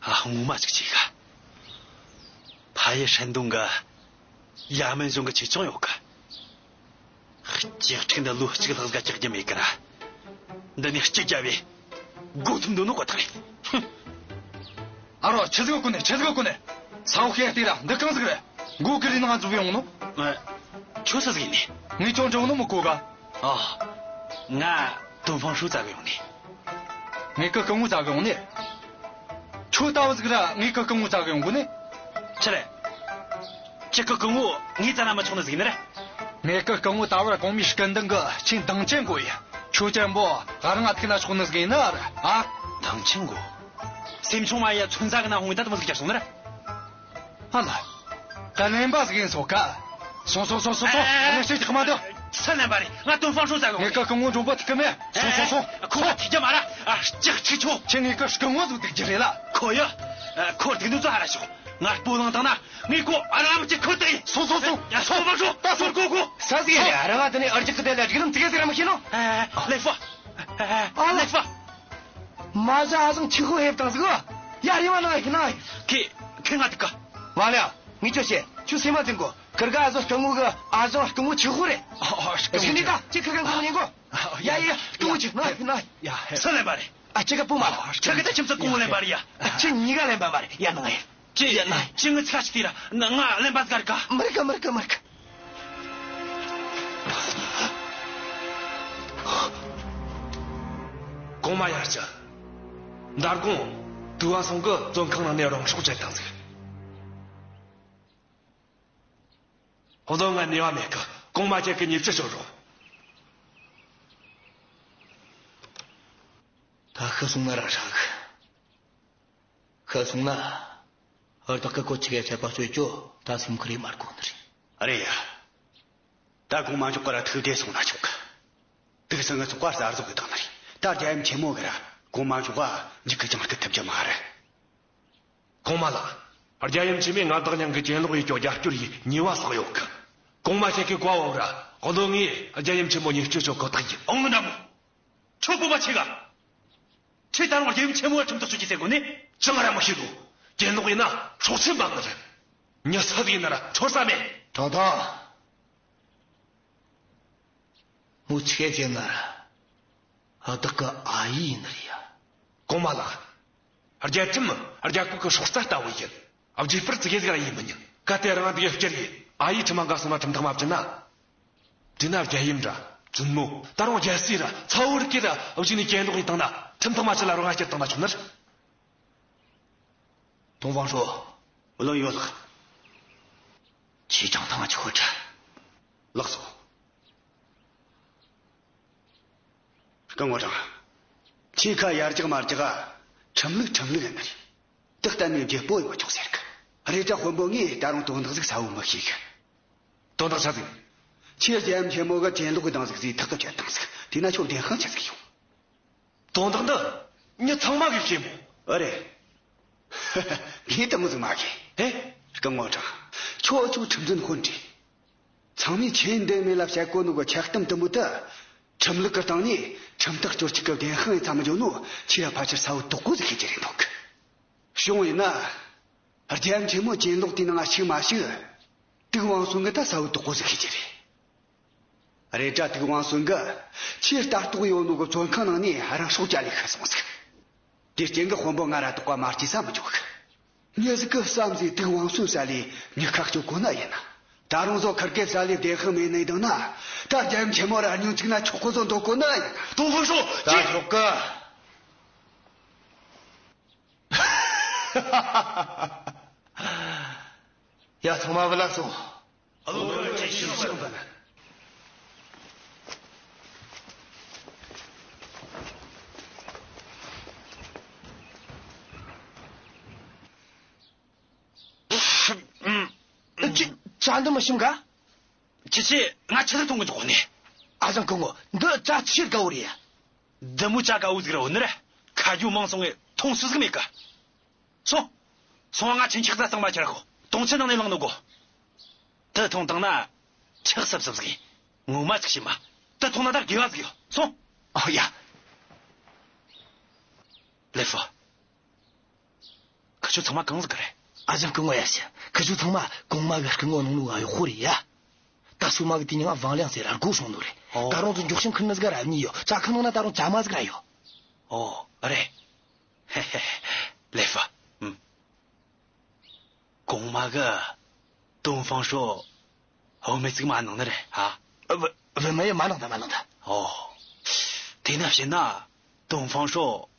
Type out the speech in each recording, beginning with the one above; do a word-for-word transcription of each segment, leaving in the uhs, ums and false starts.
ཨ། ངོ་མ་ཅིག་ཆེ་གི། ཕ་ཡུལ་ཧྲན་ཏུང་གི་ཡ་མན་གཞུང་གི་ཆེད་སྦྱོང་ཡོད་གི། ལྕགས་ཁྲིག་འདི་ལོ་གཅིག་ལྷག་ཟིག་ག་གྲག་རྒྱུ་མེད་གི་ར། འདི་ནས་སྐྱིད་རྒྱབ་བས་སྒོ་ཐུམ་འདོན་ནོ་ཁོ་ཐག་རེད། ཧུམ། ཨ་རོ། ཆི་ཟིག་གོ་ནི། ཆི་ཟིག་གོ་ནི། ས་འོག་ཤེས་ཏེ་ར། འདི་གང་ཟིག་རེད། མགོ་གི་རི་ནང་འཛུལ་ཡོང་ནོ། ཨ། ཁྱོད་སུ་ཟིག་ཡིན་ནི། ངས་ཅང་འདྲི་ནོ་མི་གོ་ག། ཨ། ང་ཏོང་ཧྥང་ཧྲོས་བཙལ་གི་ཡོང་ནི། ངེད་ཀྱི་སྐུ་ངོ་བཙལ་གི་ཡོང་ནི། ཁྱོད་ལྟ་བུ་ཟིག་ར་ངེད་ཀྱི་སྐུ་ངོ་བཙལ་གི་ཡོང་གོ་ནི། ཆི་རེད། ཁྱེད་ཀྱི་སྐུ་ངོ་ངས་བཙལ་ན་མི་ཆོག་ནི་ཟིག་ཡིན་ནི་རེད། ངེད་ཀྱི་སྐུ་ངོ་ད་བར་གོང་མའི་སྐུ་མདུན་གྱི་ཆེས་མདངས་ཅན་གོ་ཡི། ཁྱོད་ཅན་པོ་ང་རང་ང་ཐུག་ན་ཆོག་ནི་ཟིག་ཡིན་ནི་རེད། ཨ། མདངས་ཆེན་གོ། སེམས་ཆུང་མ་ཡ་ཚོན་རྫ་གི་ན་ཧོང་ད་དུ་མི་ཟིག་རྒྱག་སོང་ནི་རེད། ཨ་ལ། ད་གླེན་པ་ཟིག་ཡིན་སོ་ཀ། སོང་སོང་སོང་སོང་སོང་། ཨ། ངས་ཤེས་ཀྱི་མ་འདུག་ས་ལེན་པ་རེད། ང་ཏོང་ཧྥང་ཧྲོས་བཙལ་གི་ཡོང་། ངེད་ཀ་སྐུ་ངོ་མགྲོན་པོ་ཐུག་གི་མེད། སོང་སོང་སོང་། ཁོ་ཐུག་རྒྱུ་མ་ར། ཨ། ལྕགས་ཁྲི་ཆོ། ཁྱེད་ངེད་ཀ་སྐུ་ངོ་ཟིག་ཐུག་རྒྱུ་རེད་ལ། ཁོ་ཡ། ཨ། ཁོ་ཐུག་ནོ་ཚོ་ཧ་ར་ཤོག་ང་སྤོ་ལངས་བཏང་ན་ངས་ཁོ་ཨ་རམ་གྱི་ཁུར་དེ། སོང་སོང་སོང་། ཡ། སོང་མ་སོང་། ད་སོང་གོ་གོ། ས་ཟིག་ཡ་ར་བ་དེ་ནས་ཨར་ཅིག་གི་དེ་ལ་སྒྲིག་རིམ་ཙི་གེ་ཟིག་ར་མི་ཤེས་ནོ། ཨ། ལེ་ཧྥ། ཨ་ལེ་ཧྥ། མ་ཟ་ཨ་ཟང་ཆི་ཧོ་ཧེབ་དང་ཟིག་ཡ། རེ་བ་ན་ཧི་ན་ཧི། ཁེ་ཁེ་ང་ཏི་ཀ། ཝ་ལ། ངས་ཁྱོད་བཤད། ཁྱོད་སེམས་མ་འཛིན་གོ། ཁིར་ག་ཨ་ཟོ་སྐུ་ངོ་གི། ཨ་ཟོ་སྐུ་ངོ་ཆི་ཧོ་རེད། ཨ། སྐུ་ངོ་ཆི། ཁི་ནི་ད་ཅི་ཁི་ག་སྐུ་ངོ་ཉན་གོ། ཡ་ཡ་ཡ། སྐུ་ངོ་ཆི། ན་ཧི་ན་ཧི། ཡ། ས་ལེན་པ་རེད། ཨ། ཁྱེད་ཀ་སྤོ་མ། ཁྱེད་ཀ་ད་ཁྱིམ་ཚང་སྐུ་ངོ་ལེན་པ་རེད་ཡ། ཁྱེད་གཉིས་ཀ་ལེན་པ་མ་རེད་ཡ། ནང་ཡ། ཅི་ཡ་ན། ཅི་ངི་ཚ་ཅི་དེ་ར་ང་ལེན་པ་ཟ་ག་ར་ག། མི་རིག་ག་མི་རིག་ག་མི་རིག་ག། གོང་མ་ཡར་ཅི། མདང་དགོང་ཏུའུ་ཝང་སུན་གི་བཙོན་ཁང་ནང་ནས་རང་སྲོག་བཅད་བཏང་ཟིག། ཧོ་དོ་ང་ནུས་པ་མེད་གི། གོང་མ་ཁྱེད་ཀྱི་ཉེས་ཆད་གཅོད་རོགས། ད་ཤི་སོང་ན་ར་ཧྲ་གི། ཤི་སོང་ན། ཨར་བདག་གི་གོ་ཆི་གེ་ཚད་པ་གཅོད་རྒྱུ་ད་སེམས་ཁུར་ཡེ་མ་དགོས་ནི་རེད། རེད་ཡ། ད་གོང་མ་མཆོག་ག་ར་ཐུག་བདེ་སོང་ན་ཆོག་གི། དུག་སང་ངི་ཚོགས་པ་གསར་བཟོ་གི་བཏང་ནི་རེད། ད་རྒྱལ་ཡུམ་ཆེན་མོ་གི་ར་གོང་མ་མཆོག་ག་འཇིགས་གི་ཅང་སྐུལ་ཐུབ་རྒྱུ་མ་རེད། གོང་མ་ལགས། རྒྱལ་ཡུམ་ཆེན་མོས་མངའ་བདག་ཉང་གི་གྱེན་ལོག་ཡེད་རྒྱུ་རྒྱབ་སྐྱོར་ཡེད་ཉེས་པ་བསགས་ཡོད་གི། གོང་མ་ཁྱེད་ཀྱི་བཀའ་འོག་ར་གློ་ངས་རྒྱལ་ཡུམ་ཆེན་མོ་ཉེས་སྤྱོད་ཆོག་གོ་ཐག་ཡིན། ཨོང་འདྲ་མོ། ཁྱོད་སྤོབས་པ་ཆེ་ག། ཁྱེད་ད་རུང་རྒྱལ་ཡུམ་ཆེན་མོ་ཁྲིམས་ཐག་གཅོད་ཀྱི་ཟེར་གོ་ནི། ཅང་ར་མི་ཤེས་ནོ། གྱེན་ལོག་ཡིན་ན་སྲོག་ཆེན་འབབ་ནི་རེད། མྱི་སུ་ཟིག་ཡིན་ན་ར་འཆོར་ས་མེད། ད་ད། མོ་ཆི་ཟེར་ན་ར། ཨ། བདག་གི་ཨ་ཡེ་ཡིན་ནི་རེད་ཡ། གོང་མ་ལགས། རྒྱལ་ཁྲིམས་རྒྱལ་ཁབ་ཀྱི་སྲོག་རྩ་ལྟ་བུ་ཡིན། བརྗེད་པར་ཙི་གེ་ཟིག་ར་ཡེད་མི་ཉན། གལ་ཏེ་རང་འདི་བསྐྱུར་ཡེ་ཨ་ཡེ་ཁྲིམས་མ་འགལ་སོང་ན་ཁྲིམས་ཐག་མ་བཅད་ན། དེ་ན་རྒྱལ་ཡུམ་ར་བཙུན་མོ། ད་རུང་རྒྱལ་སྲས་ར་ཚ་བོ་རིགས་ཀྱིས་ར་གཞུག་ནས་གྱེན་ལོག་ཡེད་བཏང་ན་ཁྲིམས་ཐག་མ་བཅད་ལ་རང་ང་བསྐྱུར་བཏང་ན་ཆོག་ནི་རེད། ཏོང་ཧྥང་ཧྲོས། བློན་ཡོད་ལགས། ཁྱེད་ཅང་ཐང་ཆི་ཁོ་ཁྲ། ལགས་སོ། སྐུ་ངོ་ཀྲང་། ཁྱེད་ཁ་ཡར་རྒྱག་མར་རྒྱག་ག། ཁྲིམས་ལུགས་ཁྲིམས་ལུགས་ཡིན་ནི་རེད། དེ་གཏན་ནས་བརྗེད་པོ་ཡོང་ཆོག་ཟེར་གི། རེད་དྲ་དཔོན་པོ་ངས་ད་རུང་དོན་དག་ཟིག་གསལ་བོ་མི་ཤེས་གི། དོན་དག་ཆི་ཟིག། ཁྱེད་རྒྱལ་ཡུམ་ཆེན་མོ་གི་གྱེན་ལོག་གི་བཏང་ཟིག་ཟེ་ཐག་གི་བཅད་བཏང་ཟིག། དེ་ན་ཁྱོད་བདེན་དཔང་ཆི་ཟིག་ཡོད། དོན་དག་འདི་མྱི་ཚང་མ་གིས་ཤེས་མོ། ཨ་རེད། ངས་དེ་མོ་ཟིག་མ་ཤེས། ཨེ། སྐུ་ངོ་ཀྲང་། ཁྱོད་ཁྱོད་ཁྲིམས་འཛིན་དཔོན་རེད། ཚང་མས་ཆོས་འདི་མེད་ལ་བཤད་གོ་ནོ་གི་ཆགས་གཏམ་དེ་མོ་དེ། ཁྲིམས་ལུགས་ཀྱི་སྟེང་ནས་ཁྲིམས་ཐག་གཅོད་བྱེད་གི་བདེན་དཔང་ཡིན་ཚ་མི་འཇོག་ནོ་ཁྱེད་ར་ཕལ་ཆེར་གསལ་བོ་དོག་པོ་ཟིག་ཤེས་ཀྱི་རེད་འདུག། བྱུང་ཡིན་ན། རྒྱལ་ཡུམ་ཆེན་མོ་གྱེན་ལོག་དེའི་ནང་ང་ཞུགས་མ་ཞུགས། ཏུའུ་ཝང་སུན་གིས་ད་གསལ་བོ་དོག་པོ་ཟིག་ཤེས་ཀྱི་རེད། རེད་དྲ་ཏུའུ་ཝང་སུན་གིས་ཁྱེད་ལྟ་རྟོག་ཡོད་ནོ་གི་བཙོན་ཁང་ནང་ནས་རང་སྲོག་བཅད་ལས་ཤི་སོང་ཟིག། དེ་རྐྱེན་གིས་དཔོན་པོ་ང་ར་དོགས་པ་མ་སྐྱེས་ས་མི་འཇོག་གི། མྱི་ཟིག་གིས་བསམ་ཟིག་ཏུའུ་ཝང་སུན་བསད་ལས་མྱི་ཁ་གཅོད་གོ་ནི་ཡིན་ན། ད་རུང་ཟོ་ཁིར་གེ་བསད་ལས་བདེན་དཔང་མེད་ནི་དང་ན། ད་རྒྱལ་ཡུམ་ཆེན་མོ་ར་སྙུང་བཙུགས་ན་ཆོག་གོ་ཟོ་འདོད་གོ་ནི་ཡིན་ན། ཏོང་ཧྥང་ཧྲོས། ད་ཆོག་གི། ཡ། ཚང་མ་བུད་ལ་སོང་། ཨ། ལོ་ལོ་ལོ། ཁྱེད་ཤི་སོང་བ་ན། ཨ། ཅི། ཅ་འདི་མི་ཤིམ་ག། ཁྱེད་ཆོས་ང་ཆི་ཟིག་མཐོང་གི་འཇོག་གོ་ནི། ཨ་ཟང་སྐུ་ངོ། འདི་ཅ་ཆི་དགའ་བོ་རེད། འདི་མོ་ཅ་དགའ་བོ་ཟིག་ར་ཡོད་ནི་རེད། ཁ་རྒྱུ་མང་སོང་ངས་མཐོང་སུ་ཟིག་མེད་གི། སོང་། སོང་ང་ཆེན་ཆག་ཟ་སྟངས་མ་ཁྱེར་ཁོ། དོང་ཆེན་ནང་ནས་བླངས་ནོ་གོ། དེ་མཐོང་བཏང་ན་ཆག་སབ་སབ་ཟིག་ཡིན། ངོ་མ་ཆག་ཤི་མ། དེ་མཐོང་ན་ད་དགེ་བ་ཟིག་ཡོད། སོང་། ཨོ་ཡ། ལེ་ཧྥ། ཁྱོད་ཚང་མ་གང་ཟིག་གི་རེད། ཨ་ཅག་སྐུ་ངོ་ཡར་ཞུ། ཁི་ཆོ་ཚང་མ་གོང་མ་གི་སྐུ་ངོ་ནང་ནོ་གཡོག་པོ་རེད་ཡ། ད་སོ་མ་གི་དེ་མྱིང་ང་ཝང་ལིང་ཟེར་ར་སྒོ་སྲུང་ནོ་རེད། ཨོ། ད་རུང་ཚོ་མགྱོགས་ཤིང་ཁུར་ནི་ཟིག་ར་ཨ་ནི་ཡོད། ཇ་ཁང་ནང་ན་ད་རུང་ཇ་མ་ཟིག་ར་ཡོད། ཨོ། ཨ་རེད། ཧེ་ཧེ། ལེ་ཧྥ། ཨུམ། གོང་མ་གི་ཏོང་ཧྥང་ཧྲོ་བུད་མེད་ཟིག་མ་གནང་ནི་རེད་ཨ། ཨ། བུ་བུད་མེད་མ་གནང་ད་མ་གནང་ད། ཨོ། དེ་ན་བྱས་ན་ཏོང་ཧྥང་ཧྲོ་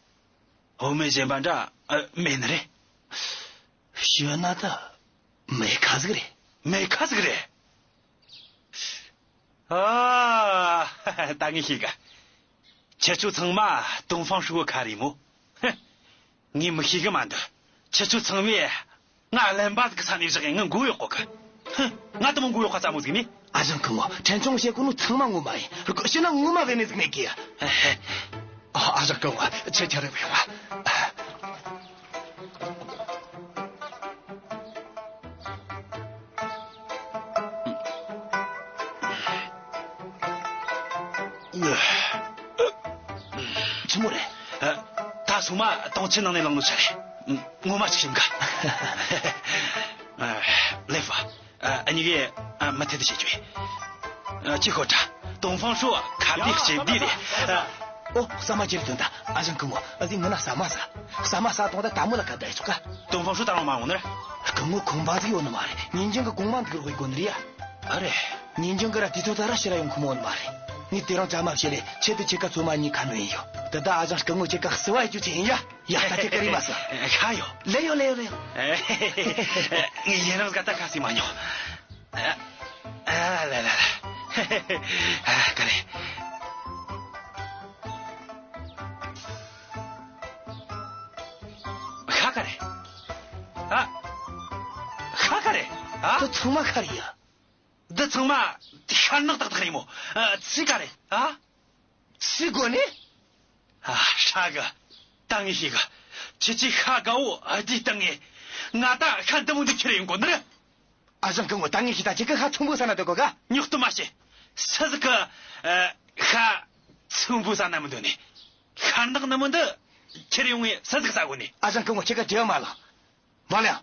བུད་མེད་གཞན་པ་འདྲ་ཨ་མེད་ནི་རེད། བྱས་ན་ད་མེད་ཁ་ཟིག་རེད། མེད་ཁ་ཟིག་རེད། ཨ། ད་ངས་ཤེས་གི། ཁྱེད་ཆོ་ཚང་མ་ཏོང་ཧྥང་ཧྲོ་གི་ཁ་རེད་མོ། ཧུ། ངས་མི་ཤེས་གི་མ་འདུག། ཁྱེད་ཆོ་ཚང་མས་ང་གླེན་པ་ཟིག་གི་ས་ནས་བཞག་གི་ངའི་མགོ་གཡོག་གོ་གི། ཧུ། ང་དེ་མོ་མགོ་གཡོག་ག་ཙ་མོ་ཟིག་ནི། ཨ་ཞང་སྐུ་ངོ། ཕྲན་ཆུང་བཤད་གོ་ནོ་ཚང་མ་ངོ་མ་ཡིན། རྒོད་བཤད་ན་ངོ་མ་བས་ནས་ཟིག་ནས་གི། ཨ། ཨ་ཞང་སྐུ་ངོ། ཁྱེད་ཁྱེད་རེ་བས་ཡོང་ང་། ཆི་མོ་རེད། ཨ། ད་སོ་མ་དོང་ཆེན་ནང་ནས་ལངས་ནོ་ཆ་རེད། ངོ་མ་ཅིག་ཞིམ་ག། ཨ། ལེ་ཧྥ། ཨ། འུ་གཉིས་ཀས། ཨ། མུ་མཐུད་དུ་བྱེད་རྒྱུ་ཡིན། ཨ། ཅི་ཤོད་དྲ། ཏོང་ཧྥང་ཧྲོ་ཁ་བདེ་ལྕེ་བདེ་རེད། ཨ། ཨོ། ཟ་མ་ཁྱེར་ཐོན་ད། ཨ་ཞང་སྐུ་ངོ། འུ་ཟོས་ངི་ན་ཟ་མ་ཟ། ཟ་མ་ཟ་བཏང་ད་ད་མོ་ལ་ཁ་བརྡ་ཆོག་ག། ཏོང་ཧྥང་ཧྲོ་ད་རུང་མ་ཡོང་ནི་རེད། སྐུ་ངོ་ཁོམ་པ་ཟིག་ཡོད་ནི་མ་རེད། ཉིན་རྒྱུན་གི་གོང་མ་འདུག་རོགས་ཡེད་དགོས་ནི་རེད་ཡ། ཨ་རེད། ཉིན་རྒྱུན་གི་ར་དུས་ཚོད་ད་ར་ཕྱིར་ར་ཡོང་ཁོམ་ཡོད་ནི་མ་རེད། ངས་དེ་རིང་ཇ་མ་བྱེད་ལེ། ཆེད་དུ་ཁྱེད་ཀ་ཚོ་མ་གཉིས་ཁ་སྣོན་ཡིན་ཡོད། ད་ད་ཨ་ཞང་སྐུ་ངོ་ཁྱེད་ཀ་བསུ་བ་ཡེད་རྒྱུ་ཆེད་ཡིན་ཡ། ཡ། ད་ཁྱེད་ཀ་རེ་མ་སོ། ཁ་ཡོད། ལེ་ཡོད། ལེ་ཡོད། ལེ་ཡོད། ངས་ཡུན་རིང་ཟིག་ག་ད་ཁ་ཟས་མ་མྱོང་། ཨ། ཨ་ལ་ལ་ལ། ཨ། ག་རེ། ཤ་ག་རེ། ཨ། ཤ་ག་རེ། ཨ། དེ་ཚང་མ་ཤ་རེད་ཡ། འདི་ཚང་མ་ཤ་ནག་ཏག་ཏག་རེད་མོ། ཨ། ཚིལ་ག་རེ། ཨ། ཚིལ་དགོས་ནི། ཨ། ཧྲ་གི། ད་ངས་ཤེས་གི། ཁྱེད་ཀྱིས་ཤ་དགའ་བོ་ཨ་དེའི་སྟེང་ངས། ང་ད་ཤ་འདི་མོ་འདི་ཁྱེར་ཡོང་དགོས་ནི་རེད། ཨ་ཞང་སྐུ་ངོ། ད་ངས་ཤེས། ད་ཁྱེད་ཀྱིས་ཤ་ཚོན་པོ་ཟ་ན་འདོད་གོ་ག། ཉོག་གཏམ་མ་བྱེད། སུ་ཟིག་གིས། ཨ། ཤ་ཚོན་པོ་ཟ་ན་མི་འདོད་ནི། ཤ་ནག་ནི་མི་འདི་ཁྱེར་ཡོང་ངས་སུ་ཟིག་ཟ་གོ་ནི། ཨ་ཞང་སྐུ་ངོ། ཁྱེད་ཀ་བྲེལ་བ་མ་ལངས། ཝང་ལིང་།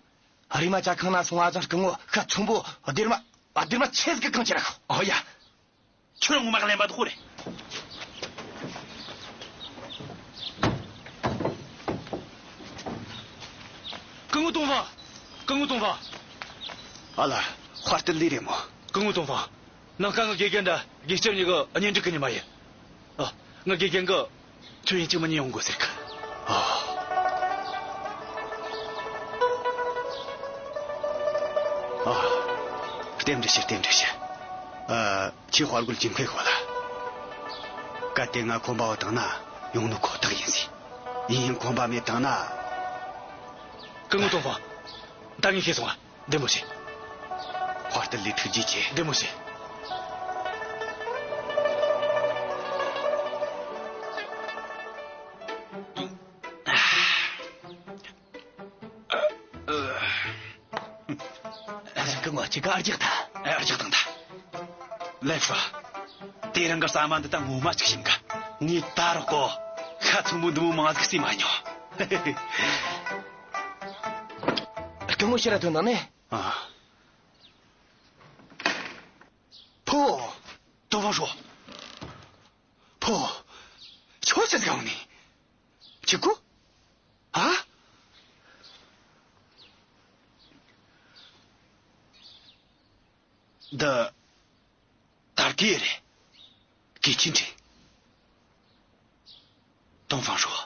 རེམ་མ་ཇ་ཁང་ན་སོང་། ཨ་ཞང་སྐུ་ངོ་ཤ་ཚོན་པོ་སྡེར་མ། སྡེར་མ་ཆེ་ཟིག་གི་གང་ཁྱེར་ར་ཤོག། ཨོ་ཡ། ཁྱོད་རང་ངོ་མ་གླེན་པ་དོ་ཁོ་རེད། སྐུ་ངོ་ཏོང་ཧྥང་། སྐུ་ངོ་ཏོང་ཧྥང་། ཨ་ལ། དཔའ་རྟུལ་ལི་རེད་མོ། སྐུ་ངོ་ཏོང་ཧྥང་། ནངས་ཀ་ངའི་དགེ་རྒན་དང་དགེ་སྤྱི་གཉིས་ཀྱི་གཉེན་སྒྲིག་གི་ཉི་མ་ཡིན། ཨ། ངའི་དགེ་རྒན་གྱིས་ཁྱོད་ཡིན་གཅིག་མིན་གཉིས་ཡོང་དགོས་ཟེར་གི། ཨ། ཨ། རྟེན་འབྲེལ་ཞུ། རྟེན་འབྲེལ་ཞུ། ཨ། ཁྱོས་དཔའ་རྒོད་ཅིག་འཕེལ་གོ་ལ། གལ་ཏེ་ང་ཁོམ་པ་བོ་བཏང་ན་ཡོང་ནོ་ཁོ་ཐག་ཡིན་ཟེར། ཡིན་ཡང་ཁོམ་པ་མེད་བཏང་ན། སྐུ་ངོ་ཏོང་ཧྥང་། ད་ངས་ཤེས་སོང་ང་། བདེ་མོ་བྱོས། དཔའ་རྟུལ་ལི། ཐུགས་རྗེ་ཆེ། བདེ་མོ་བྱོས། ཨ་ཞང་སྐུ་ངོ། ཁྱེད་ཀ་ཨ་རྒྱག་ད། ཨ། ཨ་རྒྱག་བཏང་ད། ལེ་ཧྥ། དེ་རིང་གི་ཟ་མ་འདི་ད་ངོ་མ་ཅིག་ཞིམ་གི། ངས་ད་རག་གོ་ཤ་ཚོན་པོ་འདི་མོ་མང་ཟིག་ཟོས་མ་མྱོང་། སྐུ་ངོ་ཕྱིར་ར་ཐོན་དང་ནི། ཨ། ཕོ། ཏོང་ཧྥང་ཧྲོ། ཕོ། ཁྱོད་ཆི་ཟིག་ག་ཡོང་ནི། ཁྱི་གུ། ཨ། འདི། དར་གོས་རེད། གོས་ཆེན་རེད། ཏོང་ཧྥང་ཧྲོ།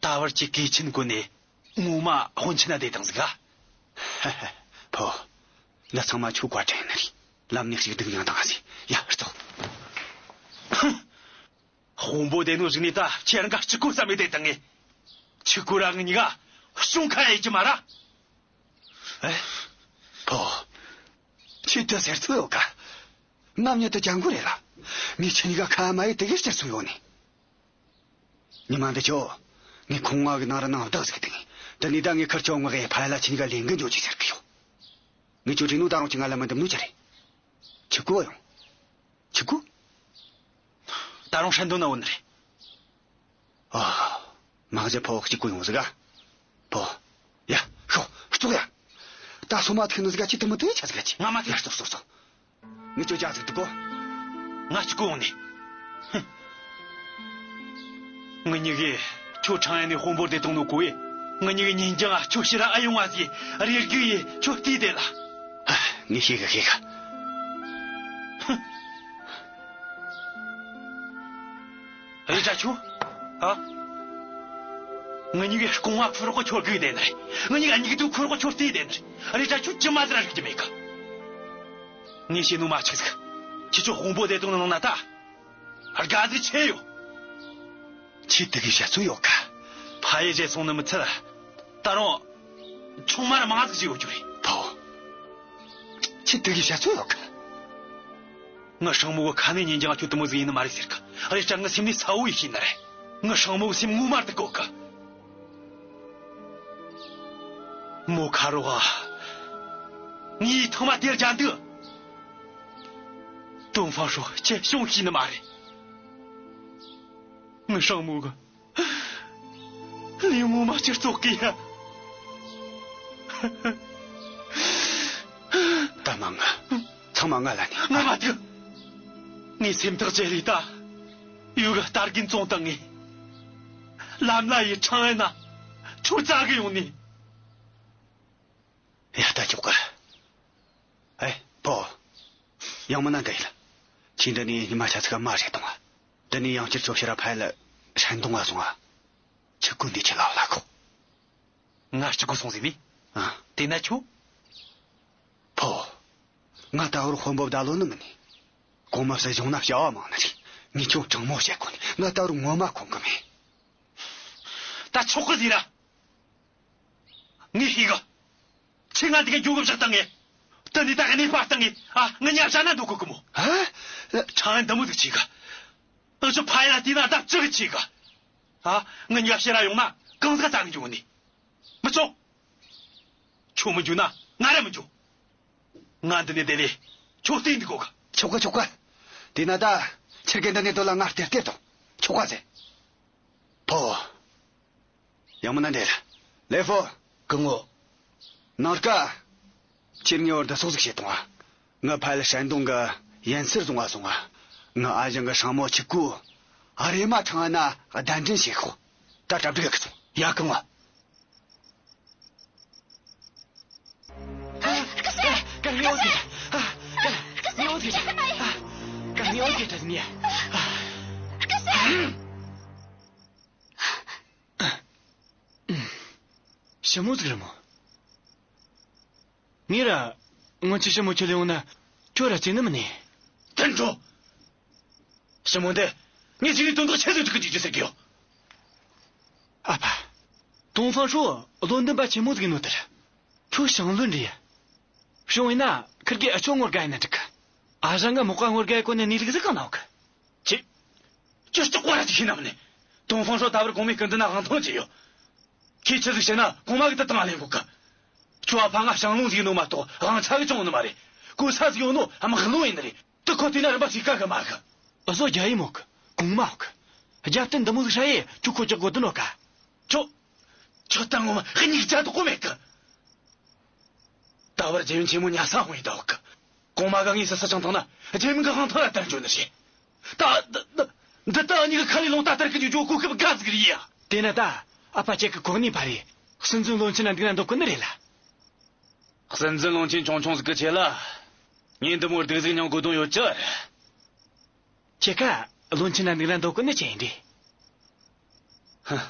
ད་བར་གྱི་གོས་ཆེན་གོན་ནས་ངོ་མ་དཔོན་ཆེན་ན་བསྡད་བཏང་ཟིག་ག། ཧ་ཧ། ཕོ། འདི་ཚང་མ་ཁྱོའི་བཀའ་དྲིན་ཡིན་ནི་རེད། ལམ་ནས་ཞིག་སྡུག་མྱངས་བཏང་ཟིག། ཡ། ཙོག། ཧུམ། དཔོན་པོ་བསྡད་ནོ་ཞིག་ནས་ད་ཁྱེད་རང་ག་གཅིག་པོ་ཟ་མེད་བསྡད་བཏང་ངས། ཁྱི་གུ་ར་ངེད་གཉིས་ཀ་གཞུང་ཁ་ཡེད་རྒྱུ་མ་ར། ཨེ། ཕོ། ཁྱོས་དེ་ཟེར་ཚོད་ཡོད་ག། ནམ་ཉིད་དུ་ཅང་གོ་རེད་ལ། ངས་ཁྱེད་གཉིས་ཀ་ཁ་མ་ཡེད་དེ་གི་ཟེར་ཚོད་ཡོད་ནི། ཉི་མ་འདི་ཆོ། ངས་ཁང་བ་གི་ནང་ར་ནང་བདག་ཟིག་དང་། དེ་ནས་ད་ངས་ཁིར་ཆོ་ངོ་གེ་ཕ་ཡ་ལ་ཁྱེད་གཉིས་ཀ་ལས་འགན་འཇོག་རྒྱུ་ཟེར་གི་ཡོད། ངས་ཁྱོ་དྲིས་ནོ་ད་རུང་ཁྱོས་ང་ལ་མི་འདེམ་ནོ་ཆི་རེད། ཁྱི་གུ་ཡོང་། ཁྱི་གུ། ད་རུང་ཧྲན་ཏུང་ན་ཡོད་ནི་རེད། ཨ། མ་གཞི་ཕོ་གཅིག་པོ་ཡོང་ཟིག་ག། ཕོ། ད་སོ་མ་ཐུག་ནོ་ཟིག་ག་ཅི་དུ་མི་དུ་ཆ་ཟིག་ག་ཅི། ང་མ་ཐུག་ཡ་སོ་སོ་སོ། ངི་ཅོ་ཅག་ཟིག་དུ་གོ། ང་ཅི་གོ་འོང་ནི། ཧུམ། ངི་གཉིས་གི་ཁྱོད་ཁྲང་ཨན་ནས་དཔོན་པོ་དེ་དང་ནོ་གོ་ཡེ། ངི་གཉིས་གི་ཉིན་རྒྱང་ང་ཁྱོད་ཕྱིར་ར་ཨེ་ཡོང་བ་ཟིག་རེ་སྒུག་ཡེ་ཁྱོད་བལྟས་དེ་ལ། ཨ། ངས་ཤེས་གི་ཤེས་གི། ཧུམ། རེད་དྲ་ཁྱོད། ཨ། ངི་གཉིས་གི་རྐང་བ་ཁུར་གོ་ཁྱོད་སྒུག་དེ་ནི་རེད། ངི་གཉིས་གི་མྱིག་དུ་ཁུར་གོ་ཁྱོད་བལྟས་དེ་ནི་རེད། རེད་དྲ་ཁྱོད་ཅི་མ་ཟེར་ར་རིག་གི་མེད་གི། ངས་བཤད་ནོ་མ་འཆུག་ཟིག། ཁྱེད་ཆོ་དཔོན་པོ་དེ་དང་ནང་ན་ད། དགའ་ཟིག་ཆེ་ཡོད། ཁྱེད་དེ་གི་བཤད་ཚོད་ཡོད་ག། ཕ་ཡུལ་བརྗེད་སོང་ནི་མི་ཚད། ད་རུང་ཆུང་མ་ར་མང་ཟིག་ཅིག་ཡོད་རྒྱུ་རེད། ཕོ། ཁྱེད་དེ་གི་བཤད་ཚོད་ཡོད་ག། ངི་སྲིང་མོ་གི་ཁ་ནས་ཉིན་རྒྱང་ཁྱོད་དུ་མོ་ཟིག་ཡིན་ནི་མ་རེད་ཟེར་གི། རེད་དྲ་ངི་སེམས་ནས་གསལ་བོ་ཡེ་ཤེས་ནི་རེད། ངི་སྲིང་མོ་གི་སེམས་ངོ་མ་དུ་གོ་གི། མོ་ཁ་རོག་ཨ། ངས་ཐང་མ་དེར་རྒྱ་འདུག། ཏོང་ཧྥང་ཧྲོ་ཁྱེད་བྱུང་ཤེས་ནི་མ་རེད། ངི་སྲིང་མོ་གི། ལས་ངོ་མ་ཅིག་རྩོག་གི་ཡ། ད་མ་ང་། ཚང་མ་ང་ལ་ནི། ང་མ་ཐུག། ངའི་སེམས་ཐག་བཅད་ལས་ད། ཡུལ་གི་རྟ་རྒན་བཙོང་བཏང་ངས། ལམ་ལ་ཡི་ཁྲང་ཨན་ན་ཁྱོད་བཙལ་གི་ཡོང་ནི། ཡ་ད་ཆོག་གི། ཨེ། ཕོ། ཡང་མིན་ན་འདི་ཡིན། ཁྱེད་འདི་ནས་ཉི་མ་ཆ་ཚིག་མ་རེད་གཏོང་བ། འདི་ནས་ཡང་བསྐྱར་ཚོ་ཕྱིར་ར་ཕ་ཡུལ་ཧྲན་ཏུང་ང་སོང་ང་། ཆི་གོ་འདི་ཆི་ལ་བ་ལ་ཁོ། ང་གཅིག་གོ་སོང་ཟིག་མི། ཨ། དེ་ན་ཁྱོད། ཕོ། ང་ད་བར་དཔོན་པོ་བདག་ལོ་ནི་མིན་ནི། གོང་མ་སྲིད་གཞུང་ན་བྱ་བ་མང་ནི་རེད། ངས་ཁྱོད་དྲང་མོ་བཤད་གོ་ནི། ང་ད་བར་ངོ་མ་ཁོམ་གི་མེད། ད་ཆོག་གི་ཟེར་ར། ངས་ཤེས་གི། ཁྱེད་ང་འདི་ག་འགྱོ་གི་བཞག་བཏང་ངས། ད་ནི་ད་གནས་པ་བཏང་ངས། ཨ། ང་ཉ་བྱ་ན་འདུག་གོ་གི་མོ། ཨ། ཁྲང་ཨན་འདི་མོ་ཟིག་ཆེ་གི། ཨ་ཆོ་ཕ་ཡ་ན་དེ་ན་ད་ཅི་གི་ཆེ་གི། ཨ། ང་ཉ་བྱ་ར་ཡོང་ན་གང་ཟིག་བཏང་འགྱོ་ནི། མི་ཆོག། ཁྱོད་མི་འགྱོ་ན་ང་ར་མི་འགྱོ། ང་འདི་ནས་བསྡད་ལས་ཁྱོད་བལྟས་འདུག་གོ་གི། ཆོག་གི་ཆོག་གི། དེ་ན་ད་ཁྱེད་ཀྱི་འདི་ནས་སྡོད་ལ་ང་སྟེར་སྟེར་དང་། ཆོག་ག་ཟེར། ཕོ། ཡང་མིན་ན་འདིར། ལེ་ཧྥོ། སྐུ་ངོ། ནངས་ཀ། ཁྱེད་ངའི་བར་དུ་སོག་ཟིག་བྱེད་གཏོང་ང་། ང་ཕ་ཡུལ་ཧྲན་ཏུང་གི་ཡན་སིར་བཟུང་བ་སོང་ང་། ང་ཨ་ཞང་གི་སྲིང་མོ་ཆི་ཀུ། ཨ་རེ་མ་ཁྲང་ཨན་ན་གདན་འདྲེན་བྱེད་ཤོག། ད་གྲ་སྒྲིག་གི་སོང་། ཡ་སྐུ་ངོ། ཞི་མོ་ཟིག་རེད་མོ། ངས་ར། སྔོན་ཆད་ཞི་མོ་ཁྱེད་ལ་ཡོང་ན་ཁྱོད་ར་བཙལ་ནི་མིན་ནི། ཐན་ཁྲོ། ཞི་མོ་འདི་ངས་ཅི་ནས་དོན་དག་ཆེ་ཟིག་སྒྲུབ་གི་འཇུག་རྒྱུ་ཟེར་གི་ཡོད། ཨ་ཕ། ཏོང་ཧྥང་ཧྲོ་བློན་འདུན་པ་ཆེན་མོ་ཟིག་ཡིན་ནོ་དེར། ཁྱོད་ཞང་བློན་རེད། བྱུང་ཡིན་ན་ཁིར་གི་ཨ་ཆོ་ངོ་དགའ་ཡིན་ན་འགྲིག་གི། ཨ་ཞང་གི་མག་པ་ངོ་དགའ་ཡི་གོ་ནས་ནི་ལིག་ཟིག་གང་ན་འོག་གི། ཅི། ཅི་ལྕོག་པ་ར་ཅིག་ཤེས་ན་མིན་ནི། ཏོང་ཧྥང་ཧྲོ་ད་བར་གོང་མའི་སྐུ་མདུན་ན་དབང་ཐང་ཅི་ཡོད། ཁྱེད་ཆི་ཟིག་བཤད་ན་གོང་མ་གི་དུ་བཏང་ལེན་གོ་གི། ཁྱོད་ཨ་ཕ་ང་ཞང་བློན་ཟིག་ཡིན་ནོ་མ་གཏོགས་དབང་ཆ་གི་ཅང་ཡོད་ནི་མ་རེད། གོ་ས་ཟིག་ཡོད་ནོ་དམག་བློན་ཡིན་ནི་རེད། དུ་ཁོ་དེ་ན་རིམ་པ་ཞིག་ཀ་གི་མ་གི། ཨ་ཟོ་རྒྱ་ཡི་མོ་གི། གོང་མ་གི། རྒྱབ་རྟེན་འདི་མོ་ཟིག་ཧྲ་ཡེ་ཁྱོད་ཁོ་ཅག་གོ་དུ་ནོ་ཀ། ཁྱོད། ཁྱོད་ད་ངོ་མ་སྙིང་རྗེ་དོག་གོ་མེད་གི། ད་བར་རྒྱལ་ཡུམ་ཆེན་མོ་ཉལ་ས་ཧོང་ཡིན་ད་འོག་གི། གོང་མ་ག་ངས་སི་སི་ཆང་བཏང་ན་རྒྱལ་ཡུམ་གི་དབང་ཐང་ལ་དར་འགྱོ་ནི་རེད། ད་ད་ད་འདི་ད་ཨ་ཉི་གི་ཁ་ལས་ལོང་ད་དར་གི་འཇུ་འཇུ་གོ་སྐབས་དགའ་ཟིག་རེད་ཡ། དེ་ན་ད་ཨ་ཕ་ཁྱེད་གི་གོ་གནས་འཕར་རེ། སྲིད་འཛིན་བློན་ཆེན་ན་འདུག་ན་འདོད་གི་ནི་རེད་ལ། སྲིད་འཛིན་བློན་ཆེན་ཆུང་ཆུང་ཟིག་གི་ཆེད་ལ། ངས་འདི་མོ་སྡུག་ཟིག་མྱོང་དགོས་དོན་ཡོད་ཅི། ཁྱེད་ཀ་བློན་ཆེན་ན་འདུག་ན་འདོད་གི་ནི་ཅི་ཡིན་རེད། ཧ།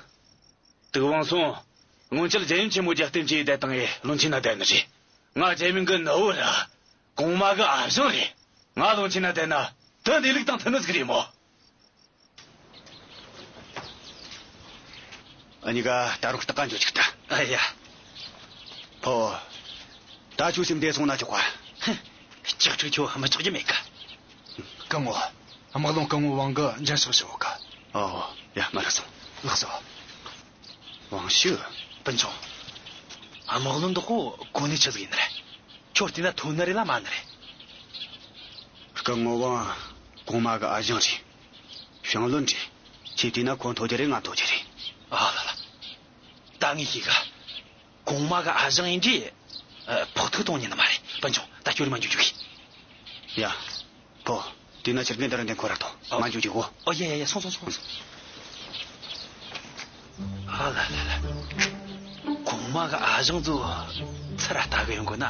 ཏུའུ་ཝང་སུན། སྔོན་ཆད་རྒྱལ་ཡུམ་ཆེན་མོ་རྒྱབ་རྟེན་བྱས་བསྡད་བཏང་ངས་བློན་ཆེན་ན་བསྡད་ནི་རེད། ང་རྒྱལ་ཡུམ་གི་ནུ་བོ་ར། གོང་མ་གི་ཨ་ཞང་རེད། ང་བློན་ཆེན་ན་བསྡད་ན་དོན་བདེ་ལུགས་དང་མཐུན་ནི་ཟིག་རེད་མོ། ཨ་ཉི་ག་ད་རུང་སྟག་ག་འཇོ་ཅིག་ལྟ། ཨ་ཡ། ཕོ། ད་ཁྱོད་སེམས་བདེ་སོང་ན་ཆོག་ག། ཧུམ། ལྕགས་ཁྲིག་ཁྱོད་མི་ཆགས་རྒྱུ་མེད་ག། སྐུ་ངོ། དམག་བློན་སྐུ་ངོ་ཝང་གི་འཇན་ཤག་ཞུ་ག། ཨོ། ཡ། མ་ར་སོང་། ལགས་སོ། ཝང་ཞུ། སྤུན་ཆུང་། དམག་བློན་འདི་ཁོ་གོ་གནས་ཆི་ཟིག་ཡིན་ནི་རེད། ཁྱོད་བལྟས་ན་མཐོ་ནི་རེད་ལ་དམའ་ནི་རེད། སྐུ་ངོ་ཝང་གོང་མ་གི་ཨ་ཞང་རེད། ཞང་བློན་རེད། ཁྱེད་བལྟས་ན་ཁོ་མཐོ་རྒྱུ་རེད། ང་མཐོ་རྒྱུ་རེད། ཨ་ལ་ལ། ད་ངས་ཤེས་ག། གོང་མ་གི་ཨ་ཞང་ཡིན་དུས། ཨ། ཕོག་ཐུག་གཏོང་ཉན་ནི་མ་རེད། སྤུན་ཆུང་། ད་ཁྱོད་ར་མ་འཇུག་འཇུག་གི། ཡ། ཕོ། དེ་ན་ཁྱེར་གན་དེ་ར་འདེམ་ཁོ་ར་ཐོ། ཨ། མ་འཇུག་འཇུག་གོ། ཨོ། ཡ་ཡ་ཡ། སོང་སོང་སོང་སོང་། ཨ་ལ་ལ་ལ། གོང་མ་གི་ཨ་ཞང་ཚོ་ཚུར་ར་ལྟ་གི་ཡོང་གོ་ན།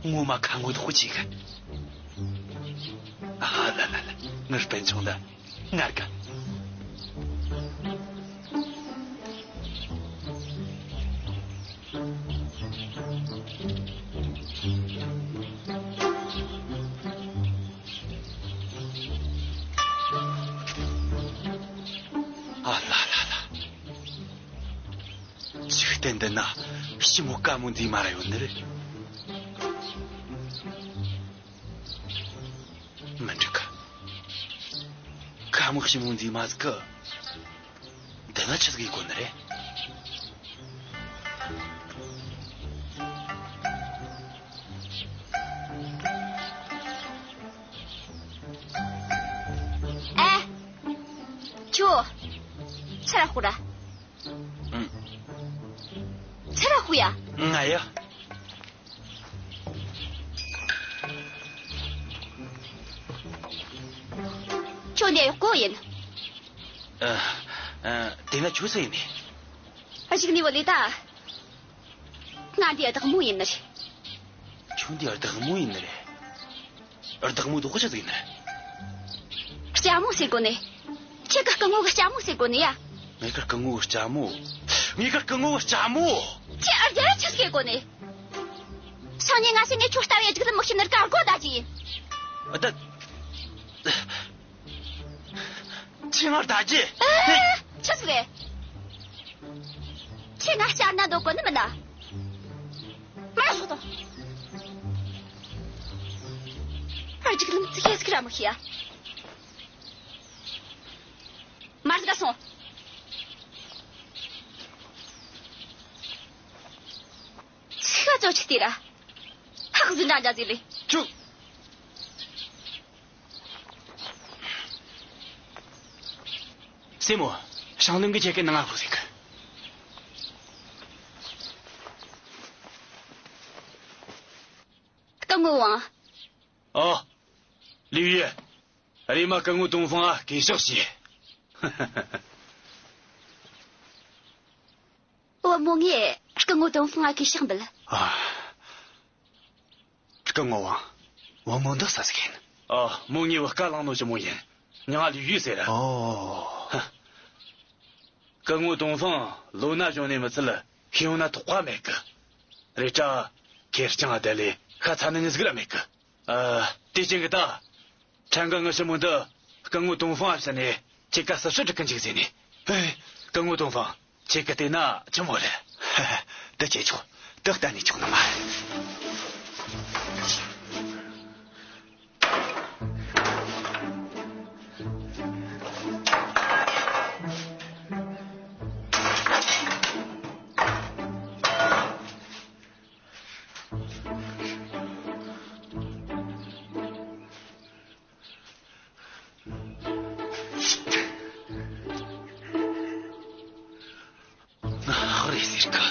ངོ་མ་ཁ་ངོ་དོག་གི་ཆེ་གི། ཨ་ལ་ལ་ལ། ངའི་སྤུན་ཆུང་ད། ངར་ག། ཨ་ལ་ལ་ལ། འཇིག་རྟེན་འདི་ན་ཞི་མོ་དཀའ་མོ་འདི་མ་ར་ཡོད་ནི་རེད། མི་འགྲིག་གི། དཀའ་མོ་ཞི་མོ་འདི་མ་ཟིག་གི། འདི་ན་ཆི་ཟིག་ཡེད་གོ་ནི་རེད། ཨེ། ཁྱོ། ཆི་ར་ཧུ་ར། ཨང་། ཆི་ར་ཧུ་ཡ། ང་ཡ། ཁྱོད་འདི་གོ་ཡིན། ཨ། ཨ། དེ་ན་ཁྱོད་སུ་ཡིན་ནི། གཞུག་ནས་བུད་ལས་ད། ང་འདི་བདག་མོ་ཡིན་ནི་རེད། ཁྱོད་འདི་བདག་མོ་ཡིན་ནི་རེད། བདག་མོ་དོག་གོ་ཆི་ཟིག་ཡིན་ནི་རེད། ལྕམ་མོ་ཟེར་གོ་ནི། ཁྱེད་ཀྱི་སྐུ་ངོ་གི་ལྕམ་མོ་ཟེར་གོ་ནི་ཡ། ངེད་ཀྱི་སྐུ་ངོ་གི་ལྕམ་མོ། ངེད་ཀྱི་སྐུ་ངོ་གི་ལྕམ་མོ། ཁྱེད་ཨ་རྒྱ་ཆི་ཟིག་གོ་ནི། སང་ཉིན་སྔ་ཕྱི་ངས་ཁྱོད་ལྟ་བའི་སྒྲིག་ལམ་མི་ཤེས་ནི་ར་གར་གོ་ད་ཅི་ཡིན། ཨ། ད། ཁྱེད་ང་ལྟ་རྒྱུ། ཨ། ཆི་ཟིག་རེད། ཁྱེད་ང་བསྐྱར་ན་འདོད་གོ་ནི་མིན་ན། མར་ལོག་དང་། ཨ། སྒྲིག་ལམ་ཙི་གེ་ཟིག་ར་མི་ཤེས་ཡ། མར་ཟིག་ག་སོང་། ཚིག་ག་ཙོ་ཆི་དེ་ར། ཧག་ཟིན་འདྲ་འདྲ་ཟིག་ལས། ཅུ། སྲས་མོ། ཞང་བློན་གྱིས་ཁྱེད་ཀྱི་ནང་ང་ཤོག་ཟེར་གི། སྐུ་ངོ་ཝང་། ཨོ། ལིའུ་ཡུས། རེམ་མ་སྐུ་ངོ་ཏུང་ཧྥང་ང་གུས་ཕྱག་བྱོས། བུ་མོ་ངས་སྐུ་ངོ་ཏུང་ཧྥང་ང་གུས་ཕྱག་འབུལ། ཨ། སྐུ་ངོ་ཝང་། བུ་མོ་འདི་སུ་ཟིག་ཡིན། ཨ། མོ་ངའི་བུ་སྐལ་བླངས་ནོ་ཞི་མོ་ཡིན། མྱིང་ང་ལིའུ་ཡུས་ཟེར། ཨོ། ཧ། སྐུ་ངོ་ཏུང་ཧྥང་ལོ་ན་གཞོན་ནི་མི་ཚད་ཤེས་ཡོན་ན་དོགས་པ་མེད་གི། རེད་དྲ། ཁེར་རྐྱང་བསྡད་ལས་ཤ་ཚ་ནི་མྱི་ཟིག་ར་མེད་གི། ཨ། དེ་ཅན་གི་ད། ཕྲན་གྱིས་ངའི་ཞི་མོ་འདི་སྐུ་ངོ་ཏུང་ཧྥང་ང་བྱིན་ནས་ཁྱེད་ཀ་ཟུར་ཞུགས་སྒྲུབ་གི་འཇུག་ཟེར་ནས། ཨེ། སྐུ་ངོ་ཏུང་ཧྥང་། ཁྱེད་ཀྱིས་བལྟས་ན་ཆི་མོ་རེད། ཧ་ཧ། འདི་བྱེད་ཆོག། འདི་གཏན་ནས་ཆོག་ནི་མ་རེད། ང་ཧག་རེད་ཟེར་གི།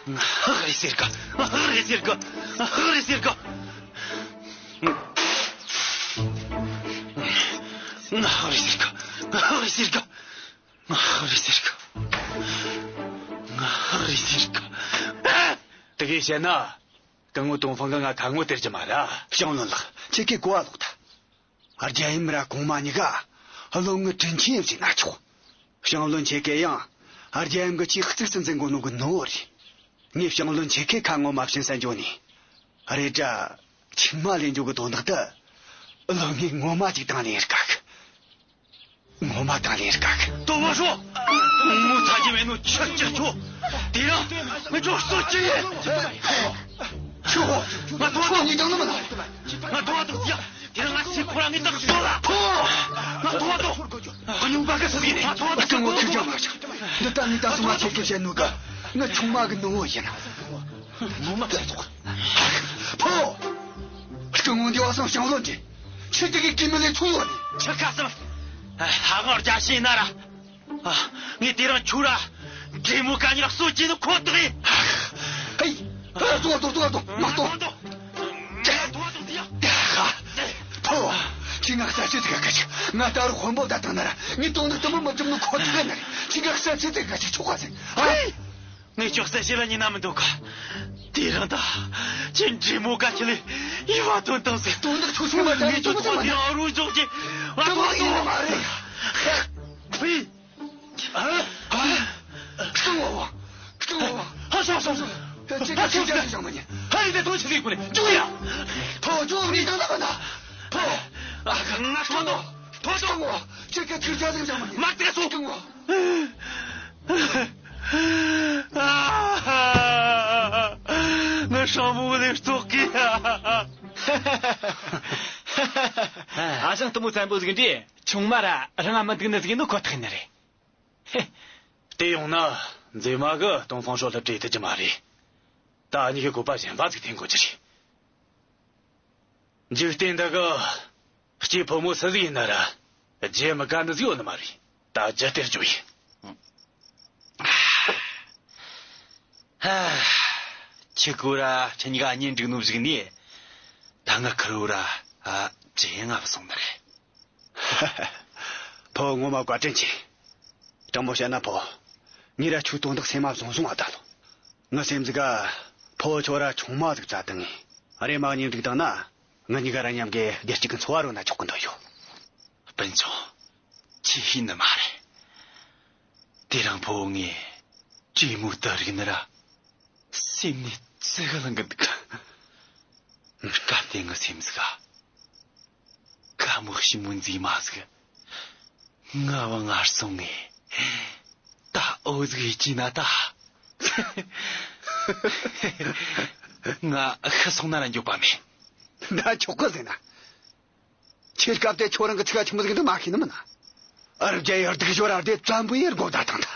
ང་ཧག་རེད་ཟེར་གི། ང་ཧག་རེད་ཟེར་གི། ང་ཧག་རེད་ཟེར་གི། ང་ཧག་རེད་ཟེར་གི། ང་ཧག་རེད་ཟེར་གི། ང་ཧག་རེད་ཟེར་གི། ང་ཧག་རེད་ཟེར་གི། ཨ། དེ་གས་བཤད་ན། སྐུ་ངོ་ཏུང་ཧྥང་གིས་ང་ཁ་ངོ་སྟེར་རྒྱུ་མ་རེད། ཞང་བློན་ལགས། ཁྱེད་ཀྱིས་གོ་བ་ལོག་ཐལ། རྒྱལ་ཡུམ་ར་གོང་མ་གཉིས་ཀ་བློན་ངའི་དྲིན་ཆེན་ཡིན་ཟེར་ན་ཆོག། ཞང་བློན་ཁྱེད་ཀ་ཡང་རྒྱལ་ཡུམ་གྱིས་ཆེས་གཙིགས་སུ་འཛིན་གོ་ནོ་གི་ནུ་བོ་རེད། ངས་ཞང་བློན་ཁྱེད་ཀ་ཁ་ངོ་མ་བྱིན་ས་འགྱོ་ནི། རེད་དྲ། ཆུང་མ་ལེན་རྒྱུ་གི་དོན་དག་དེ་བློན་ངས་ངོ་མ་ཅིག་དང་ལེན་ཡེད་དཀའ་གི། ངོ་མ་དང་ལེན་ཡེད་དཀའ་གི། ཏོ་མ་ཧྲོ། ངོ་ཚ་རྒྱུ་མེད་ནོ་ཆི་ཅིག་ཆོ། དེ་རིང་ངས་ཁྱོད་གསོད་རྒྱུ་ཡིན། ཆོ། ང་ཐོ་བ་ཐོ། ཁྱོད་ནི་དང་ནི་མིན་ན། ང་ཐོ་བ་ཐོ། ཡ། དེ་རིང་ང་སྲས་ཁོ་རང་ངས་བདག་གསོད་ལ། ཐོ། ང་ཐོ་བ་ཐོ། ཁོ་ཉུང་པ་གི་སུ་ཟིག་ནས། ང་ཐོ་བ་ཐོ། སྐུ་ངོ་ཁྱོད་ཀྱང་མ་ཆག། འདི་ལྟ་ནི་ད་སོ་ང་ཁྱེད་ཀྱིས་བཤད་ནོ་གི། ངའི་ཆུང་མ་གི་ནུ་བོ་ཡིན། ངོ་མ་བཤད་ཐོག། ཕོ། སྐུ་ངོ་འདི་བ་སང་ཞང་བློན་ཏེ། ཁྱེད་དེ་གི་སྐྱེས་མི་ལས་ཚུལ་ལོ་ནི། ཁྱེད་ཁ་སང་། ཧ་གོ་རྒྱ་ཤེས་ན་ར། ཨ། ངས་དེ་རིང་ཁྱོད་ར་འགྲིག་ དེ་མོ་ག་ཉིད་གསོད་རྒྱུ་ནི་ཁོ་ཐག་ཡིན། ཧེ། ཨ། ལྟོས་ལྟོས་ལྟོས་ལྟོས། མ་ལྟོས། ཕོ་བོ། ཁྱོས་ང་ས་ཆེ་ཟིག་ག་ཆི། ང་ད་རུང་དཔོན་པོ་ད་བཏང་ན་ར་ངས་དོན་དག་དེ་མོ་མི་འགྲུབ་ནི་ཁོ་ཐག་ཡིན་ནི་རེད། ཁྱོས་ང་ས་ཆེ་ཟིག་ག་ཆི་ཆོག་ག་ཟེར། ཧེ། ངས་ཁྱོད་གསལ་བཤད་ལ་ཉན་ན་མི་འདོད་ག། དེ་རིང་ད་ཁྱོད་འདྲེ་མོ་ག་ཁྱི་ལས་ཡིད་བ་ཐོན་དང་ཟེར། དོན་དག་ཆུ་ཚོད་མ་ད་ངས་ཁྱོད་ཐོག་དེ་རང་རུ་འཇོག་གི། ང་དོན་དག་ཡིན་ནི་མ་རེད། ཕུ། ཨ། ཨ། སྐྱོ་བོ། སྐྱོ་བོ། ཧ། སོང་སོང་སོང་། ཁྱོད་ཀྱིས་ཁྱོད་ཅག་ཅིག་བྱུང་མ་ཉན། ཧ། ཡིན་ཏེ་དོན་ཆི་ཟིག་གོ་ནས་འཇུག་ཡ། ཕོ། ཇོ་ངས་དང་ལ་བ་ན། ཕོ། ཨ། ང་ཐོ་ཐོ། ཐོ་ཐོ། སྐྱོ་བོ། ཁྱོད་ཀྱིས་ཁྱོད་ཅག་ཅིག་བྱུང་མ་ཉན། མ་བཏང་སོང་། སྐྱོ་བོ། ང་ཧྲང་མོ་ལས་ལྟོགས་གི་ཡ། ཨ་ཞང་གཏི་མུག་བཙན་པོ་ཟིག་འདྲ་ཆུང་མ་ར་རང་ང་མི་འདུག་ནི་ཟིག་ནི་ཁོ་ཐག་ཡིན་ནི་རེད། ཧེ། དེ་ཡོང་ན་མཛེས་མ་གིས་ཏོང་ཧྥང་ཧྲོ་སླུ་བྲིད་ཐུབ་རྒྱུ་མ་རེད། ད་འུ་གཉིས་ཀྱིས་བཀོད་པ་གཞན་པ་ཟིག་འཐེན་དགོས་རྒྱུ་རེད། འཇིག་རྟེན་འདི་གི་སྐྱེས་ཕོ་མོ་སུ་ཟིག་ཡིན་ན་ར་བརྗེད་མི་དཀའ་ནི་ཟིག་ཡོད་ནི་མ་རེད། ད་ཇི་ལྟར་བྱུང་ཡིན། ཧ། ཁྱེད་ཀོ་ར་ཁྱེད་གཉིས་ཀ་གཉེན་སྒྲིག་ནོ་གཞུག་ནས་ད་ང་ཁེར་བོ་ར་ཨ་ཇེ་ཡང་ང་བསོང་ནི་རེད། ཕོ་ངོ་མ་བཀའ་དྲིན་ཆེ། དྲང་མོ་བཤད་ན་ཕོ། ངས་ར་ཁྱོའི་དོན་དག་སེམས་མ་བཟུང་བཟུང་བ་ད་ལོ། ངའི་སེམས་ཟིག་ག་ཕོ་ཁྱོད་ར་ཆུང་མ་ཟིག་བཙལ་བཏང་ངས། རེམ་མ་གཉེན་སྒྲིག་བཏང་ན། ང་གཉིས་ཀ་ར་མཉམ་གི་བདེ་སྐྱིད་ཀྱི་འཚོ་བ་རོལ་ན་ཆོག་གི་འདོད་ཡོད། སྤུན་ཆུང་། ཆི་ཤེས་ནི་མ་རེད། དེ་རིང་ཕོ་ངས་གྲོས་མོལ་དེ་རིག་ནི་ར། སེམས་ནས་ཙི་གེ་ལངས་གི་འདུག་ག། སྐབས་དེ་ངའི་སེམས་ཟིག་ག། ཁ་མོ་ཞིམ་མོ་མཛེས་མ་ཟིག་ང་བ་ངར་སོང་ངས། ད་འོ་ཟིག་ཡིད་ཀྱི་ན་ད། ང་ཤི་སོང་ན་ར་འགྱོད་པ་མེད། ད་ཆོག་གི་ཟེར་ན། ཁྱེད་སྐབས་དེ་ཁྱོད་རང་གི་ཚིག་ཆི་མོ་ཟིག་འདུག་མ་ཤེས་ནི་མིན་ན། ཨ། རབ་རྒྱ་ཡར་སྡུག་ཞོར་ཨ་བདེ་བཙན་པོ་ཡེར་སྒོ་ད་དང་ད།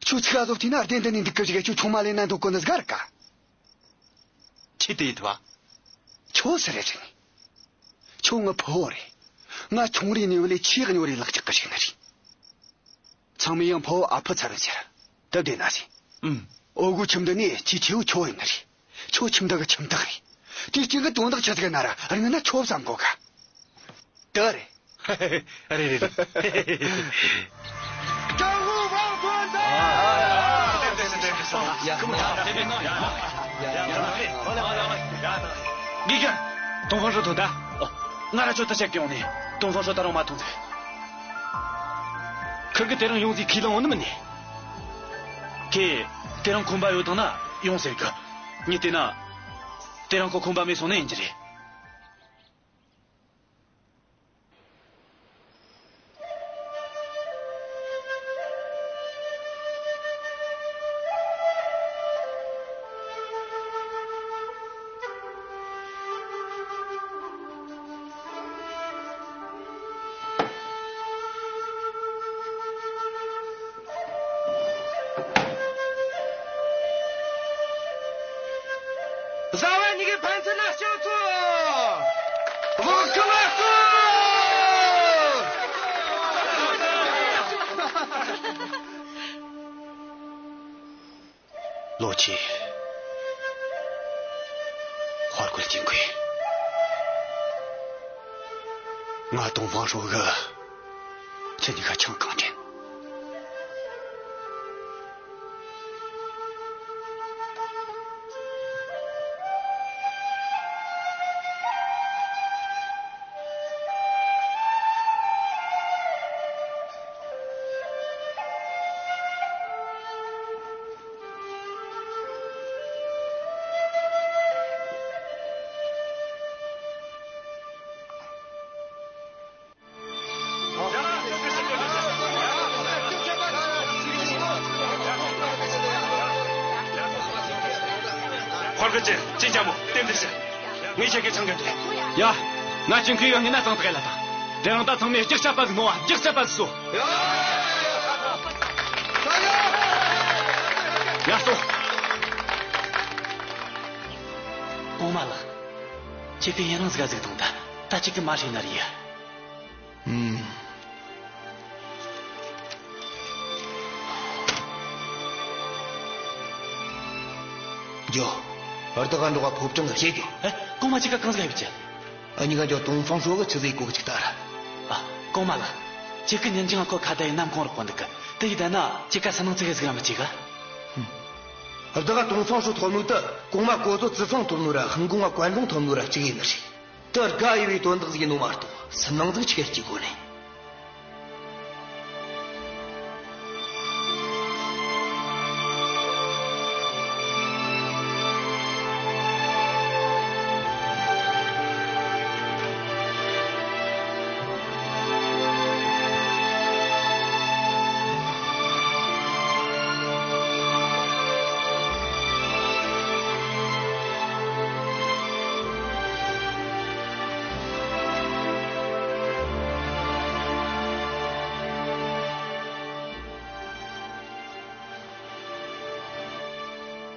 ཁྱོད་ཚིག་ཨ་ཟོ་བལྟས་ན་ཨ་བདེ་འདི་ནས་འདུག་གི་བཞག་ཁྱོད་ཆུང་མ་ལེན་ན་འདུག་གོ་ནི་ཟིག་ར་ག། ཁྱེད་དེ་ཡིད་བ། ཁྱོད་སུ་རེད་ཟེར་ནས། ཁྱོད་ངའི་ཕུ་བོ་རེད། ང་ཆུང་རིས་ནས་བུ་ལས་ཆེས་གཉོར་རིས་ལག་ལྕགས་གི་ཞིག་ནི་རེད། ཚང་མས་ཡང་ཕུ་བོ་ཨ་ཕི་ཚ་བའི་ཟེར། དེ་བདེན་ན་ཟེར། ཨུམ། འོ་གོ་ཁྱིམ་འདི་ནས་ཆེས་ཆེ་བོ་ཁྱོད་ཡིན་ནི་རེད། ཁྱོད་ཁྱིམ་བདག་གི་ཁྱིམ་བདག་རེད། དེ་གཅིག་གི་དོན་དག་ཆི་ཟིག་ཡིན་ན་ར་རིང་ན་ཁྱོད་བསམ་དགོས་ག། དེ་རེད། རེད་རེད་རེད། ཀྲང་ཝུའུ་དབང་དོན་ལྡན། དགེ་རྒན། ཏོང་ཧྥང་ཧྲོ་ཐོན་ཐལ། ང་ར་ཁྱོད་ད་ཆ་གི་ཡོང་ནས་ཏོང་ཧྥང་ཧྲོ་ད་རུང་མ་ཐོན་ཟིག། ཁིར་གིས་དེ་རིང་ཡོང་ཟིག་ཁས་ལེན་འོང་ནི་མིན་ནས། ཁོས་དེ་རིང་ཁོམ་པ་ཡོད་དང་ན་ཡོང་ཟེར་གི། ངས་བལྟས་ན་དེ་རིང་ཁོ་ཁོམ་པ་མེད་སོང་ནི་ཡིན་རྒྱུ་རེད། བཟའ་བ་གཉིས་ཀྱི་ཕན་ཚུན་ལ་སྤྱོད་ཚུལ། བག་ཆགས་ལ་སྐོར། ལོ་ཆེ། དཔའ་རྒོད་ཅིང་ཁུས། ང་ཏོང་ཧྥང་ཧྲོ་གིས་ཁྱེད་གཉིས་ཀ་ཆང་གང་དྲན། དཔའ་རྒོད་ཅན། ཅིན་ཅ་མོ། རྟེན་འབྲེལ་ཞུ། ངས་ཁྱེད་ཀྱི་ཆང་གི་འདྲེ། ཡ། ང་ཅིན་ཁུའི་ཡང་ངེས་ན་གཙང་དག་ལ་དང་། དེ་རིང་ད་ཚང་མས་ལྕགས་ཆ་པ་ཟིག་ནོ་བ། ལྕགས་ཆ་པ་ཟིག་སོ། ཡ་སོ། གོང་མ་ལགས། ཁྱེད་ཀྱི་ཡུན་རིང་ཟིག་ག་ཟིག་དང་ད། ད་ཅིག་གི་མ་ཤེས་ན་རེད་ཡ། ཨུམ། ཡོ། བདག་ག་འགྲོགས་ཕོ་བྲང་གི་བཤད་རྒྱུ། ཨེ། གོང་མ་ཁྱེད་ཀ་གང་ཟིག་ཡོད་ཀྱི། ཨ་ནི་ག་འགྱོ་ཏོང་ཧྥང་ཧྲོ་གི་ཆི་ཟིག་གོ་གི་ཅིག་ལྟ་ར། ཨ། གོང་མ་ལགས། ཁྱེད་ཀྱི་ཉིན་ཅང་ཁོ་ཁ་ད་ཡི་ནམ་གོང་རོགས་གོ་འདུག་གི། དེ་ཡི་ད་ན་ཁྱེད་ཀ་སུན་སྣང་ཙི་གེ་ཟིག་ར་མི་བྱེད་ག། ཧུམ། བདག་ག་ཏོང་ཧྥང་ཧྲོ་ཐོབ་ནོ་ད་གོང་མ་གོ་ཚོ་ཙི་ཚང་ཐོབ་ནོ་ར་ཧང་གོང་ང་ཀོན་ལུང་ཐོབ་ནོ་ར་གཅིག་ཡིན་ནི་རེད། ད་དགའ་འོས་པའི་དོན་དག་ཟིག་ཡིན་ནོ་མ་གཏོགས་སུན་སྣང་ཟིག་ཆི་གེ་སྐྱེ་དགོས་ནས།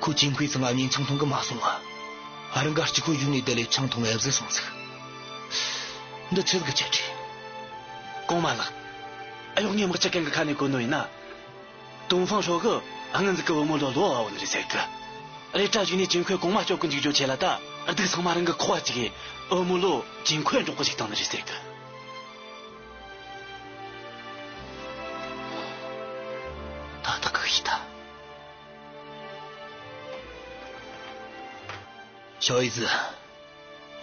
ཁོ་ཅིན་ཁུའི་ཚང་ང་ཉིན་ཆང་འཐུང་གི་མ་སོང་ང་། ཨ་རང་ག་གཅིག་པོ་བཞུགས་ནས་བསྡད་ལས་ཆང་འཐུང་ངེ་བཟི་སོང་ཟིག། འདི་ཆི་ཟིག་གི་ཆེ་ཁྲི། གོང་མ་ལགས། ཨ་ཡོག་ངས་དམག་སྤྱི་རྒན་གི་ཁ་ནས་གོ་ནོ་ཡིན་ན། ཏོང་ཧྥང་ཧྲོ་གི་སྔོན་ཟིག་གི་བུ་མོ་ལོ་ལོ་བ་བོ་ནི་རེད་ཟེར་གི། རེད་དྲ་གཞུག་ནས་ཅིན་ཁུའི་གོང་མ་སྐྱོབ་གི་འཇུག་རྒྱུ་ཆེ་ལ་ད་སྡུག་ཚང་མ་རང་གི་ཁོག་པ་གཅིག་གི་བུ་མོ་ལོ་ཅིན་ཁུའི་འགྲོགས་གི་ཞིག་བཏང་ནི་རེད་ཟེར་གི། ད་ཐག་གི་ཤི་ད། ཞའོ་ཡི་ཙི།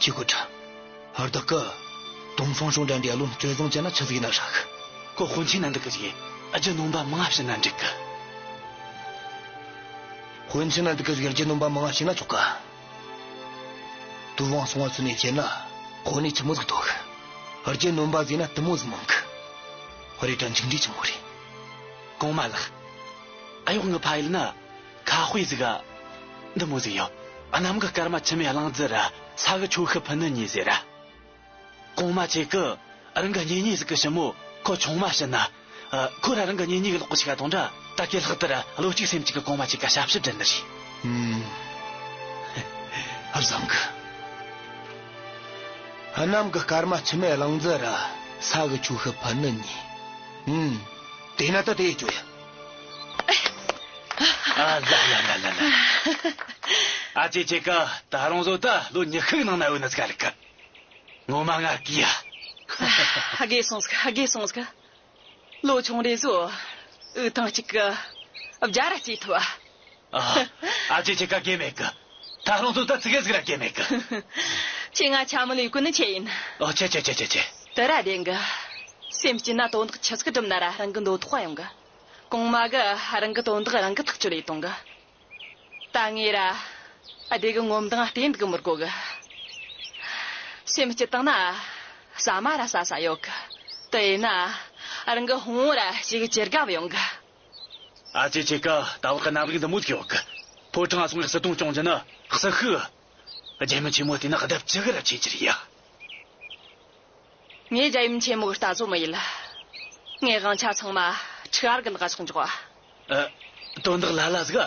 ཁྱོས་གོ་ཁྲ། བདག་གི་ཏོང་ཧྥང་ཧྲོ་འདྲ་འདྲ་ལོ་སྤྱོད་བཟང་ཅན་ན་ཆི་ཟིག་ཡིན་ན་ཧྲ་གི། ཁོ་དཔོན་ཆེན་ན་འདུག་གི་ཟིག། རྒྱུ་ནོམ་པ་མང་ང་བྱིན་ན་འགྲིག་གི། དཔོན་ཆེན་ན་འདུག་གི་ཟིག། རྒྱུ་ནོམ་པ་མང་ང་བྱིན་ན་ཆོག་ག། ཏོ་ཝང་སོང་བ་ཚུན་ནས་བཤད་ན་ཁོ་ནས་ཆི་མོ་ཟིག་ཐོག་གི། རྒྱུ་ནོམ་པ་ཟིག་ན་དུ་མོ་ཟིག་མང་གི། རེད་དྲ་འཇིགས་འདྲི་ཆི་མོ་རེད། གོང་མ་ལགས། ཨ་ཡོག་ངི་ཕ་ཡུལ་ན་ཁ་དཔེ་ཟིག་ག་འདི་མོ་ཟིག་ཡོད། གནམ་གི་སྐར་མ་མཆི་མས་བླངས་ཟེར་ར། ས་གི་ཁྱོ་ཤུག་ཕུ་ནུ་ཉེས་ཟེར་ར། གོང་མ་ཁྱེད་ཀྱིས་རང་གི་གཉེན་ཉེ་ཟིག་གི་ཞི་མོ་ཁོ་ཆུང་མ་བྱིན་ན། ཨ། ཁོ་ར་རང་གི་གཉེན་ཉེ་གི་ལོག་གི་ཞིག་ག་དོང་འདྲ་ད་གེ་ལྷག་ཏུ་ར་བློ་གཅིག་སེམས་གཅིག་གི་གོང་མ་ཁྱེད་ཀ་ཞབས་ཕྱི་དྲན་ནི་རེད། ཨུམ། ཨ་བཟང་གི། གནམ་གི་སྐར་མ་མཆི་མས་བླངས་ཟེར་ར། ས་གི་ཁྱོ་ཤུག་ཕུ་ནུ་ཉེས། ཨུམ། དེ་ན་ད་དེ་ཡི་ཅོ་ཡ། ཨ་ལ་ལ་ལ་ལ་ལ། ཨ་ཅེ་ཁྱེད་ཀ་ད་རུང་བཟོ་ད་ལོ་ཉི་ཤུ་གི་ནང་ན་འོད་ནི་ཟིག་རིག་གི། ངོ་མ་ང་གི་ཡ། ཧ་གེ་སོང་ཟིག། ཧ་གེ་སོང་ཟིག། ལོ་ཆུང་རེ་བཟོ་འུ་ཐང་གཅིག་གི་བརྒྱ་ར་སྐྱེས་ཐུབ། ཨ། ཨ་ཅེ་ཁྱེད་ཀ་གེ་མེད་གི། ད་རུང་བཟོ་ད་ཙི་གེ་ཟིག་ར་གེ་མེད་གི། ཁྱེད་ང་ཆ་མི་ལུས་ཀུན་ནི་ཁྱེད་ཡིན། ཨོ་ཆེ་ཆེ་ཆེ་ཆེ་ཆེ། དེ་ར་བདེན་གི། སེམས་སྐྱིད་ན་དོན་དག་ཆི་ཟིག་སྒྲུབ་ན་ར་རང་གི་འདོད་ཐོག་ཡོང་གི། གོང་མ་གི་རང་གི་དོན་དག་རང་གི་ཐག་གཅོད་ཡེ་གཏོང་གི། ད་ངས་ར་ཨ་དེ་གི་ངོ་མདངས་བལྟས་འདུག་མི་དགོས་གི། སེམས་སྐྱིད་བཏང་ན་ཟ་མ་ར་ཟ་ས་ཡོད་གི། དེ་ཡིན་ན་རང་གི་ཕུང་བོ་ར་ཞེ་གི་ཇེ་དགའ་བ་ཡོང་གི། ཨ་ཅེ་ཁྱེད་ཀ་ད་བར་གི་རྣམ་རིག་འདི་མོ་ཟིག་ཡོད་གི། ཕོ་བྲང་ང་སོང་ངས་སྲིད་དོན་སྐྱོང་རྒྱུ་ནི་སྲིད་ཤུགས། རྒྱལ་མོ་ཆེན་མོ་བལྟས་ན་ལྡབ་བཅུ་གི་ར་ཆེ་རྒྱུ་རེད་ཡ། ངས་རྒྱལ་ཡུམ་ཆེན་མོ་གི་ལྟ་བཟོ་མི་ཡེད། ངས་དབང་ཆ་ཚང་མ་ཁྲི་ཨར་གི་ལག་ཕྱོགས་འཇོག་ཨ། ཨ། དོན་དག་ལ་ལ་ཟིག་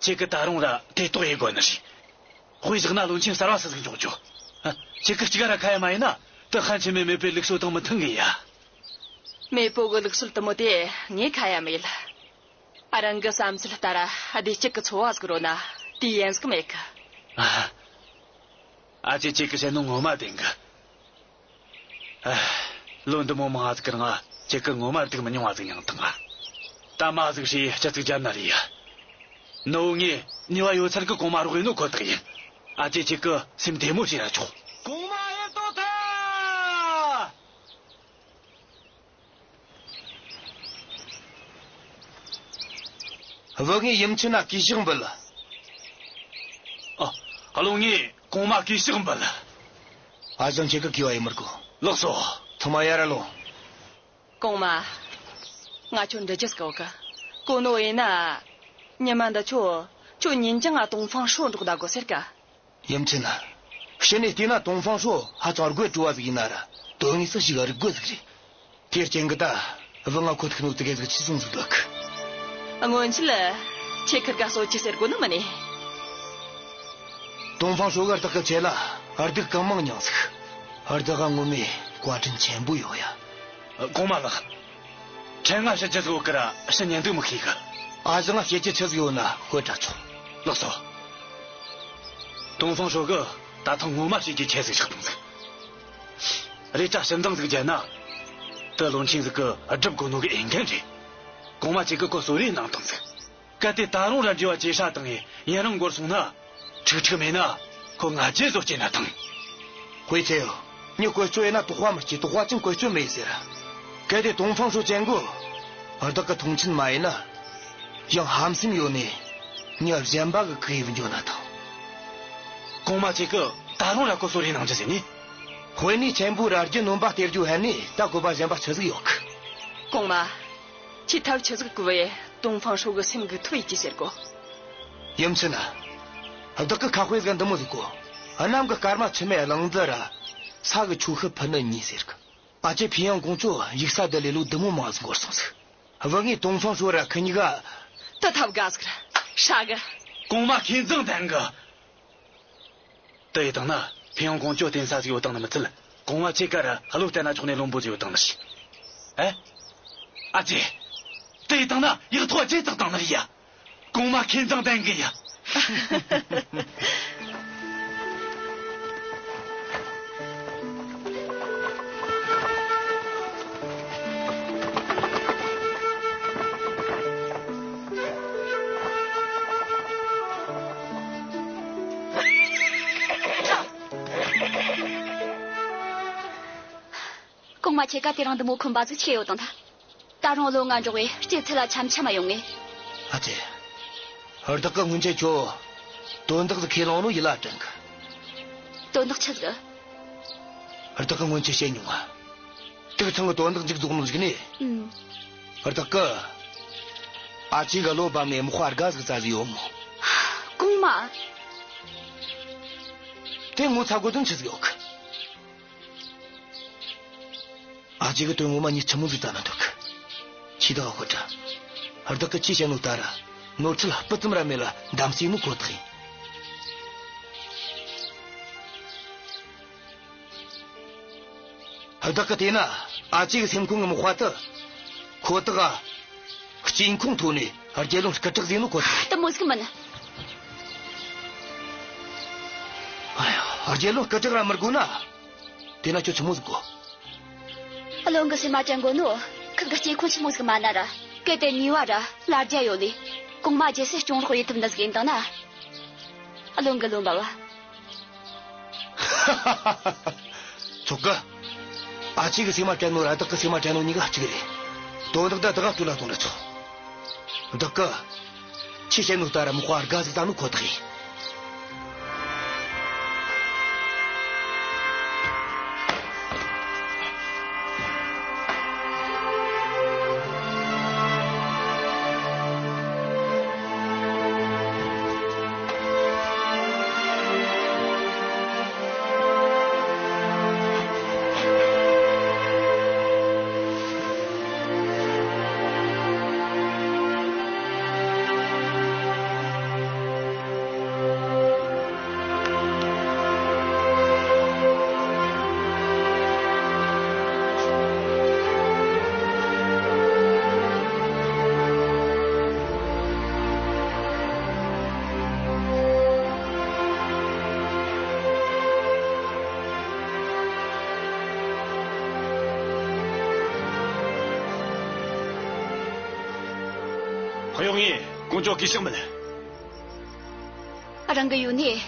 ཁྱེད་ཀྱིས་ད་རུང་ར་ཐེ་གཏོགས་ཡེད་དགོས་ནི་རེད། དཔེ་བཞག་ན་བློན་ཆེན་གསར་བ་སུ་ཟིག་འཇོག་རྒྱུ། ཨ། ཁྱེད་ཀྱིས་གཅིག་ར་ཁ་ཡ་མ་ཡེད་ན་དེ་ཧན་ཆེན་མོས་མེས་པོའི་ལུགས་སྲོལ་དང་མི་མཐུན་གི་ཡ། མེས་པོ་གི་ལུགས་སྲོལ་དེ་མོ་དེ་ངས་ཁ་ཡ་མི་ཡེད། ཨ། རང་གི་བསམ་ཚུལ་ལྟར་བདེ་སྐྱིད་ཀྱི་འཚོ་བ་ཟིག་རོལ་ན་དེའི་ཡན་ཟིག་མེད་གི། ཨ། ཨ་ཅེ་ཁྱེད་ཀྱིས་བཤད་ནོ་ངོ་མ་བདེན་གི། ཨ། ལོ་འདི་མོ་མང་ང་ཟིག་གི་རིང་ཁྱེད་ཀྱིས་ངོ་མ་སྡུག་མི་ཉུང་བ་ཟིག་མྱངས་བཏང་ང་། ད་མ་ཟིག་ཧྲིལ་ཅི་ཟིག་རྒྱབ་ན་རེད་ཡ། ནུ་བོ་ངས་ཉེས་པ་ཡོད་ཚད་གི་གོང་མ་རོགས་ཡེད་ནོ་ཁོ་ཐག་ཡིན། ཨ་ཅེ་ཁྱེད་ཀྱིས་སེམས་བདེ་མོ་བྱས་ར་ཆོག། གོང་མ་ཨེ་ཏོ་ཐ། བུ་ངས་ཡུམ་ཆེན་ན་གུས་ཕྱག་འབུལ། ཨ། བློན་ངས་གོང་མ་གུས་ཕྱག་འབུལ། ཨ་ཞང་ཁྱེད་ཀྱིས་གུས་པ་ཡེད་མི་དགོས། ལགས་སོ། ཐུ་མ་ཡར་ར་ལོངས། གོང་མ། ང་ཁྱོད་འདྲི་རྒྱུ་ཟིག་ཡོད་གི། གོ་ནོ་ཡིན་ན། ཉི་མ་འདི་ཆོ། ཁྱོད་ཉིན་རྒྱུན་ང་ཏོང་ཧྥང་ཧྲོ་འགྲོགས་བསྡད་གོ་ཟེར་ག། ཡུམ་ཆེན། ཕྱི་ནས་བལྟས་ན་ཏོང་ཧྥང་ཧྲོ་ཧ་ཅང་དགོད་བྲོ་བ་ཟིག་ཡིན་ན་ར། དོན་དངོས་སུ་ཞེ་གི་རིག་རྒོད་ཟིག་རེད། དེའི་རྐྱེན་གྱིས་ད་བུ་ང་ཁོ་ཐུག་ནོ་དེ་ག་ཟིག་ཆི་སོང་ཟིག་འདུག། སྔོན་ཆད་ཁྱེད་ཁིར་ག་གསོད་རྒྱུ་ཟེར་གོ་ནི་མིན་ནས། ཏོང་ཧྥང་ཧྲོ་གིས་བདག་གི་ཆེད་ལ་སྡུག་གང་མང་མྱངས་ཟིག། བདག་ག་ངོ་མའི་བཀའ་དྲིན་ཆེན་པོ་ཡོད་ཡ། གོང་མ་ལགས། ཕྲན་ང་བཤད་རྒྱུ་ཟིག་ཡོད་གི་ར་ཕྱི་ཉིན་འདུག་མི་ཤེས་གི། ཨ་ཞང་ང་བཤད་རྒྱུ་ཆི་ཟིག་ཡོད་ན་ཤོད་དྲ་ཆོག། ལགས་སོ། ཏུང་ཧྥང་ཧྲོ་གི་ད་ཐེངས་ངོ་མ་བྱས་རྗེས་ཆེ་ཟིག་ཆགས་བཏང་ཟིག། རེད་དྲ་ཞིབ་འདང་ཟིག་བརྒྱབ་ན། དེ་བློན་ཆེན་ཟིག་གི་སྒྲུབ་དགོས་ནོ་གི་འོས་འགན་རེད། གོང་མ་ཁྱེད་གི་ཁོ་གསོལ་རས་གནང་བཏང་ཟིག། གལ་ཏེ་ད་རུང་ར་འབྲེལ་བ་ཇེ་ཧྲ་བཏང་ངས་ཡུན་རིང་འགོར་སོང་ན། ཁྲིག་ཁྲིག་མེད་ན། ཁོ་ང་རྒྱལ་བཟོ་སྐྱེས་ན་ཐང་། དཔེ་ཆ་ཡོད། མྱི་བཀོལ་སྤྱོད་ཡིན་ན་དོགས་པ་མི་སྐྱེ། དོགས་པ་ཅན་བཀོལ་སྤྱོད་མེད་ཟེར། གལ་ཏེ་ཏུང་ཧྥང་ཧྲོ་ཅན་གོ། བདག་གི་མཐོང་ཆེན་མ་ཡིན་ན། ཡང་ཧམ་སེམས་ཡོད་ནས། མྱི་གཞན་པ་གི་གུས་ཡིབ་འགྱོ་ན་ཐང་། གོང་མ་ཁྱེད་གི་ད་རུང་ར་ཁོ་གསོལ་རས་གནང་རྒྱུ་ཟེར་ནི། དཔེ་ནི་ཆེན་པོ་ར་རྒྱུ་ནོམ་པ་སྟེར་རྒྱུ་ཧན་ནི་ད་བཀོད་པ་གཞན་པ་ཆི་ཟིག་ཡོད་གི། གོང་མ། ཁྱེད་ཐབས་ཆི་ཟིག་བཀོལ་བས་ཏུང་ཧྥང་ཧྲོ་གི་སེམས་འགུག་ཐུབ་ཡིན་གྱི་ཟེར་གོ། ཡུམ་ཆེན་ན། བདག་གི་ཁ་དཔེ་ཟིག་འདི་མོ་ཟིག་གོ། གནམ་གི་སྐར་མ་མཆི་མས་གླང་རྫི་ར། ས་གི་ཆུ་ཤུར་ཕུ་ནུ་གཉིས་ཟེར་གི། ཨ་ཅེ་ཕིན་ཡང་ཀོང་ཇོ་ཡུགས་ས་འདི་ལས་ལོ་འདི་མོ་མང་ཟིག་འགོར་སོང་ཟིག། བུ་ངས་ཏུང་ཧྥང་ཧྲོ་ར་ཁི་གཉིས་ཀ། དེ་ཐབས་དགའ་ཟིག་ར་ཧྲ་གི། གོང་མ་མཁས་མཛངས་ལྡན་གི། དེ་ཡི་དང་ན་ཕིན་ཡང་ཀོང་ཇོ་བསྟེན་ས་ཟིག་ཡོད་དང་ནི་མི་ཚད། གོང་མ་ཁྱེད་ཀ་ར་བློ་གཏད་ན་ཆོག་ནས་བློན་པོ་ཟིག་ཡོད་དང་ནི་ཞིག། ཨེ། ཨ་ཅེ། དེ་ཡི་དང་ན་ཡག་ཐོག་ཅེ་བཙག་དང་ནི་རེད་ཡ། གོང་མ་མཁས་མཛངས་ལྡན་གི་ཡ། གོང་མ་ཁྱེད་ཀ་དེ་རིང་འདི་མོ་འཁོན་པ་ཟིག་ཆེ་ཡོད་དང་ཐ། ད་རུང་བློ་ང་འཇོག་བས་སྐྱེད་ཚལ་ལ་འཆམ་འཆམ་མ་ཡོང་ངེ། ཨ་ཙི། བདག་གི་སྔོན་ཆད་ཁྱོད་དོན་དག་ཟིག་ཁས་བླངས་ནོ་ཡིད་ལ་དྲན་གི། དོན་དག་ཆི་ཟིག། བདག་གི་སྔོན་ཆད་བཤད་མྱོང་ང་། དུག་ཚང་གི་དོན་དག་མཇུག་རྫོགས་ནོ་ཟིག་ནི། ཨུམ། བདག་གི་ཨ་ཅེ་གི་བློ་བབ་ནས་མི་དཔའ་དགའ་ཟིག་བཙལ་ཟིག་ཡོད་མོ། གོང་མ། དེ་ངོ་ཚ་དགོས་དོན་ཆི་ཟིག་ཡོད་གི། ཨ་ཅེ་གི་དོན་ངོ་མ་ཉིད་ཆི་མོ་ཟིག་ད་ན་འདུག། ཆི་ད་ཧོ་ཏྲ། བདག་གི་ཅི་བཤད་ནོ་ད་ར་ནོར་འཁྲུལ་སྤུ་ཙམ་ར་མེད་ལ་འདམ་སྲིད་ནོ་ཁོ་ཐག་ཡིན། བདག་གི་དེ་ན་ཨ་ཅེ་གི་སེམས་ཁོང་གི་མི་དཔའ་དུ། ཁོ་ཐག་ཨ། སྐྱེ་ཁུངས་ཐོག་ནས་རྒྱལ་བློན་སྐུ་དྲག་ཟིན་ནོ་ཁོ་ཐག་ཡིན། དེ་མོ་ཟིག་མིན། ཨ་ཡ། རྒྱལ་བློན་སྐུ་དྲག་ར་མི་དགོས་ན། དེ་ན་ཁྱོད་ཆི་མོ་ཟིག་གོ། བློན་གི་སེམས་མ་དྲན་གོ་ནོ། ཁིར་གི་སྐྱེ་ཁུངས་ཆི་མོ་ཟིག་མ་ན་ར། གལ་ཏེ་ནུས་པ་ར་ལ་རྒྱ་ཡོད་ལེ། གོང་མ་རྒྱལ་སྲིད་སྐྱོང་རོགས་ཡེད་ཐུབ་ནི་ཟིག་ཡིན་དང་ན། བློན་གི་བློན་པ་བ། ཚོགས་ཀ། ཨ་ཅེ་གི་སེམས་མ་དྲན་ནོ་ར་བདག་གི་སེམས་མ་དྲན་ནོ་གཉིས་ཀ་གཅིག་རེད། དོན་དག་ད་བདག་ག་སྤྲོད་ལ་གཏོང་ན་ཆོག། བདག་གི། ཁྱེད་བཤད་ནོ་ལྟར་མི་དཔའ་དགའ་ཟིག་བཙལ་ནོ་ཁོ་ཐག་ཡིན། གཡོག་ངས་ཀོང་ཇོ་གུས་ཕྱག་འབུལ། རང་གི་ཡུལ་ནས་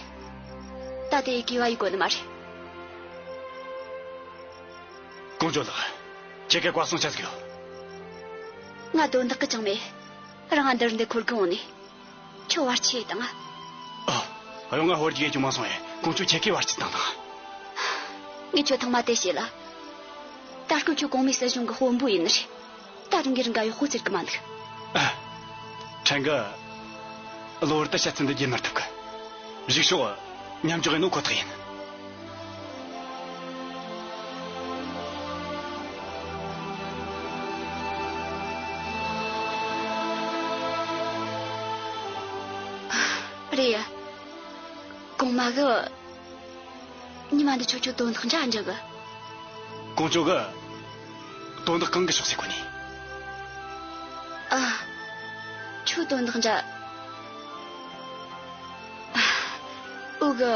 ད་དེ་གུས་པ་ཡེད་དགོས་ནི་མ་རེད། ཀོང་ཇོ་ལགས། ཁྱེད་ཀྱི་བཀའ་གསུང་ཆ་ཟིག་ཡོད། ང་དོན་དག་གི་ཅང་མེད། རང་ང་འདིར་འདི་འཁོར་གི་འོང་ནས། ཁྱོད་བར་ཆད་བཏང་ང་། ཨ། གཡོག་ང་ཧོར་གྱི་ཡེ་ཅུང་མ་སོང་ཡེ། ཀོང་ཇོ་ཁྱེད་ཀྱིས་བར་ཆད་བཏང་དང་། ངས་ཁྱོད་ཐེངས་མ་དེ་བཤད་ལ། ད་སྐབས་ཁྱོད་གོང་མའི་སྲིད་གཞུང་གི་དཔོན་པོ་ཡིན་ནི་རེད། ད་རུང་གི་རང་ག་ཡོད་ཁོ་ཟེར་གི་མ་འདུག། ཨ། ཕྲན་གི་གློ་བུར་དུ་བཤད་ཚུལ་འདི་བརྗེད་མི་ཐུབ་གི། གཞུག་ཕྱོགས་མཉམ་འཇོག་ཡིན་ནོ་ཁོ་ཐག་ཡིན། རེད་ཡ། གོང་མ་གི། ཉི་མ་འདི་ཆོ་ཁྱོད་དོན་དག་འདྲ་འདྲི་གི། ཀོང་ཇོ་གི། དོན་དག་གང་གི་ཕྱོགས་སུ་གོ་ནི། ཨ། ཁྱོད་དོན་དག་འདྲ། ཨ། འུ། གི་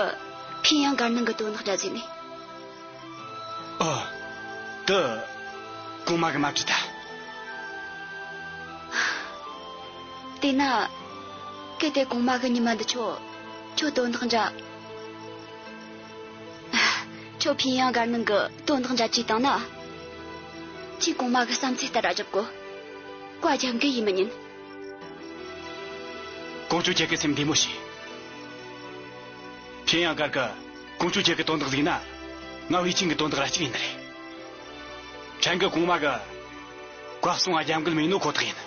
ཕིན་ཡང་སྒར་ནང་གི་དོན་དག་འདྲ་ཟིག་ནི། ཨ། དེ་གོང་མ་གིས་མ་དྲིས་ད། དེས་ན། གལ་ཏེ་གོང་མ་གིས་ཉི་མ་འདི་ཆོ་ཁྱོད་དོན་དག་འདྲ། ཁྱོད་ཕིན་ཡང་སྒར་ནང་གི་དོན་དག་འདྲ་དྲིས་བཏང་ན། ཁྱོས་གོང་མ་གི་བསམ་ཚུལ་ལྟར་ར་སྒྲུབ་དགོས། བཀའ་རྒྱབ་འགལ་ཡེད་མི་ཉན། ཀོང་ཇོ་ཁྱེད་ཀྱིས་སེམས་བདེ་མོ་བྱོས། ཕིན་ཡང་སྒར་གི་ཀོང་ཇོ་ཁྱེད་ཀྱི་དོན་དག་ཟིག་ན། ང་ཝེ་ཆིང་གི་དོན་དག་ར་གཅིག་ཡིན་ནི་རེད། ཕྲན་གྱིས་གོང་མ་གི་བཀའ་གསུང་ང་རྒྱབ་འགལ་མེད་ནོ་ཁོ་ཐག་ཡིན།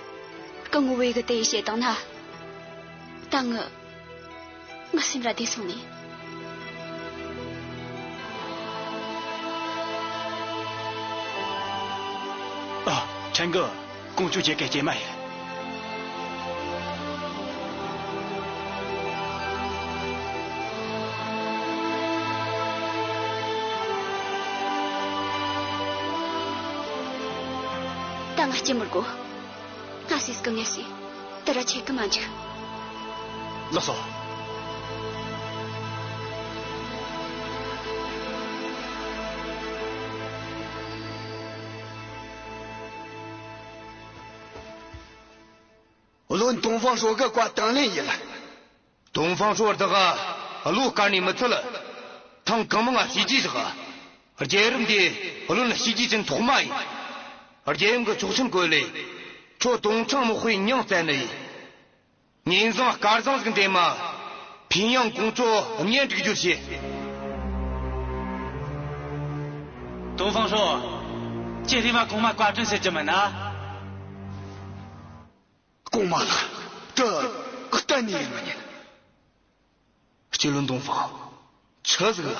སྐུ་ངོ་ཝེ་གིས་དེ་ཡེ་བཤད་བཏང་ན། ད་ངི། ངི་སེམས་ར་བདེ་སོང་ནི། ཨ། ཕྲན་གྱིས་ཀོང་ཇོ་ཁྱེད་ཀྱི་སྐྱེལ་མ་ཡེད། ད་ང་སྐྱེལ་མི་དགོས། ང་སུས་སྐུ་ངལ་སོང་། དེ་ར་ཁྱེད་ཀྱིས་མ་འཇུག། ལགས་སོ། བློན་ཏུང་ཧྥང་ཧྲོ་གིས་བཀའ་དང་ལེན་ཡེད་ལ། ཏུང་ཧྥང་ཧྲོ་བདག་ག་བློ་དཀར་ནས་མི་ཚུད། ཐེངས་གང་མང་ང་བྱས་རྗེས་བཞག། རྒྱལ་རབས་འདིའི་བློན་བྱས་རྗེས་ཅན་ཐོག་མ་ཡིན། རྒྱལ་ཡུམ་གྱི་ཆོག་མཆན་བཀོད་ལས། ཁྱོད་ཏུང་ཁྲང་དམག་དཔོན་མྱིང་བསྩལ་ནི་ཡིན། ཉིན་བཟང་སྐར་བཟང་ཟིག་འདེམས་མ། ཕིན་ཡང་ཀོང་ཇོ་གཉེན་སྒྲིག་རྒྱུར་བྱེད། ཏུང་ཧྥང་ཧྲོ། ཁྱེད་རེམ་མ་གོང་མ་བཀའ་དྲིན་ཟེར་རྒྱུ་མིན་ན། གོང་མ་ལགས། དེ་གཏན་ནས་ཡེད་མི་ཉན། སྤྱི་བློན་ཏུང་ཧྥང་། ཆི་ཟིག་ལ།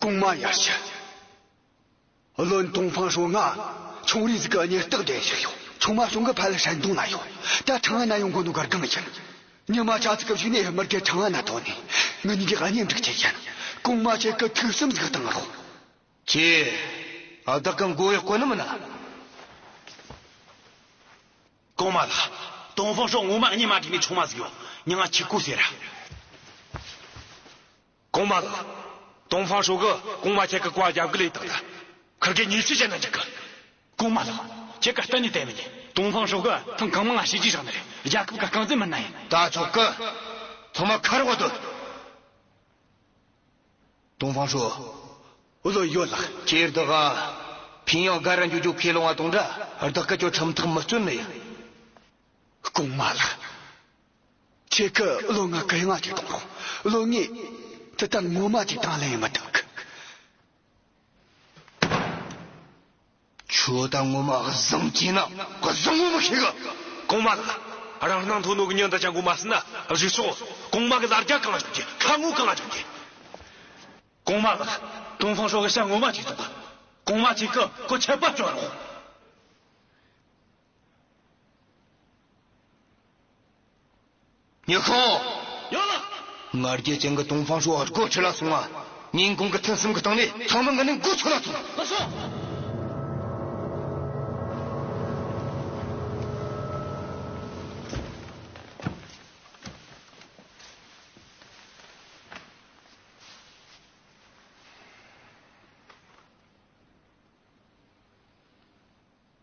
གོང་མ་ཡར་ཞུ། བློན་ཏུང་ཧྥང་ཧྲོ་ང་ཆུང་རིགས་ཟིག་གི་གཉེན་རྟགས་འདྲེན་བཞག་ཡོད། ཆུང་མ་ཆུང་གི་ཕ་ལུ་ཧྲན་ཏུང་ན་ཡོད། ད་ཁྲང་ཨན་ན་ཡོང་གོ་ནོ་གར་གང་ཡིན། ཉི་མ་ཆ་ཙིག་གི་གཞུག་ནས་མི་རྒན་ཁྲང་ཨན་ན་ཐོན་ནས་ངེད་གཉིས་ཀྱི་གཉེན་སྒྲིག་ཆེད་ཡིན། གོང་མ་ཁྱེད་ཀྱིས་ཐུགས་བསམ་ཟིག་བཏང་རོགས། ཁྱེད། ཨ། བདག་གི་མགོ་གཡོག་གོ་ནི་མིན་ན། གོང་མ་ལགས། ཏུང་ཧྥང་ཧྲོ་ངོ་མ་གཉེན་མ་སྒྲིག་ནི་ཆུང་མ་ཟིག་ཡོད། མྱིང་ང་ཆི་ཀུ་ཟེར་ར། གོང་མ་ལགས། ཏུང་ཧྥང་ཧྲོ་གིས་གོང་མ་ཁྱེད་ཀྱི་བཀའ་རྒྱབ་འགལ་ཡེད་བཏང་ད། ཁིར་གེ་ཉེས་ཆད་བཅད་ན་འགྲིག་གི། གོང་མ་ལགས། ཁྱེད་ཀྱིས་གཏན་ནས་དེ་མི་ཉན། ཏུང་ཧྥང་ཧྲོ་གིས་ཐེངས་གང་མང་ང་བྱས་རྗེས་བཞག་ནི་རེད། རྒྱལ་ཁབ་ཀྱི་རྐང་འཛིན་མི་སྣ་ཡིན། ད་ཆོག་གི། ཚང་མ་ཁ་རོག་སྡོད། ཏུང་ཧྥང་ཧྲོ། བློན་ཡོད་ལགས། ཁྱེད་བདག་ག་ཕིན་ཡང་སྒར་ར་འགྱོ་རྒྱུ་ཁས་བླངས་བ་དང་འདྲ། བདག་གིས་ཁྱོད་ཁྲིམས་ཐག་མི་གཅོད་ནི་ཡིན། གོང་མ་ལགས། ཁྱེད་ཀྱིས་བློན་ང་གུ་ཡངས་ཅིག་གཏོང་རོགས། བློན་ངས་དེ་ལྟར་ངོ་མ་ཅིག་དང་ལེན་ཡེད་མི་ཐུབ་གི། ཁྱོད་ད་ངོ་མ་བཟང་གི་ན་བཟང་ངོ་མི་ཤེས་གི། གོང་མ་ལགས། རང་སྣང་མཐོ་ནོ་གི་མྱི་འདི་ཅང་གོ་མ་སྲིད་ན་གཞུག་ཕྱོགས་གོང་མ་གི་ལ་རྒྱ་གང་ལ་འཇོག་རྒྱུ། ཁ་ངོ་གང་ལ་འཇོག་རྒྱུ། གོང་མ་ལགས། ཏུང་ཧྥང་ཧྲོ་གིས་བྱ་ངོ་མ་ཅིག་བཙོག་གི། གོང་མ་ཁྱེད་ཀྱིས་ཁོ་ཆད་པ་གཅོད་རོགས། ཉི་ཁོང་། ཡོད་ལགས། ང་རྒྱལ་ཅན་གྱི་ཏུང་ཧྥང་ཧྲོ་སྒོ་ཁྲིད་ལ་སོང་ང་། ཉིན་གུང་གི་ཐུན་གསུམ་གྱི་སྟེང་ནས་ཚང་མ་ངེད་གཉིས་སྒོ་ཁྲིད་ལ་སོང་། ལགས་སོ།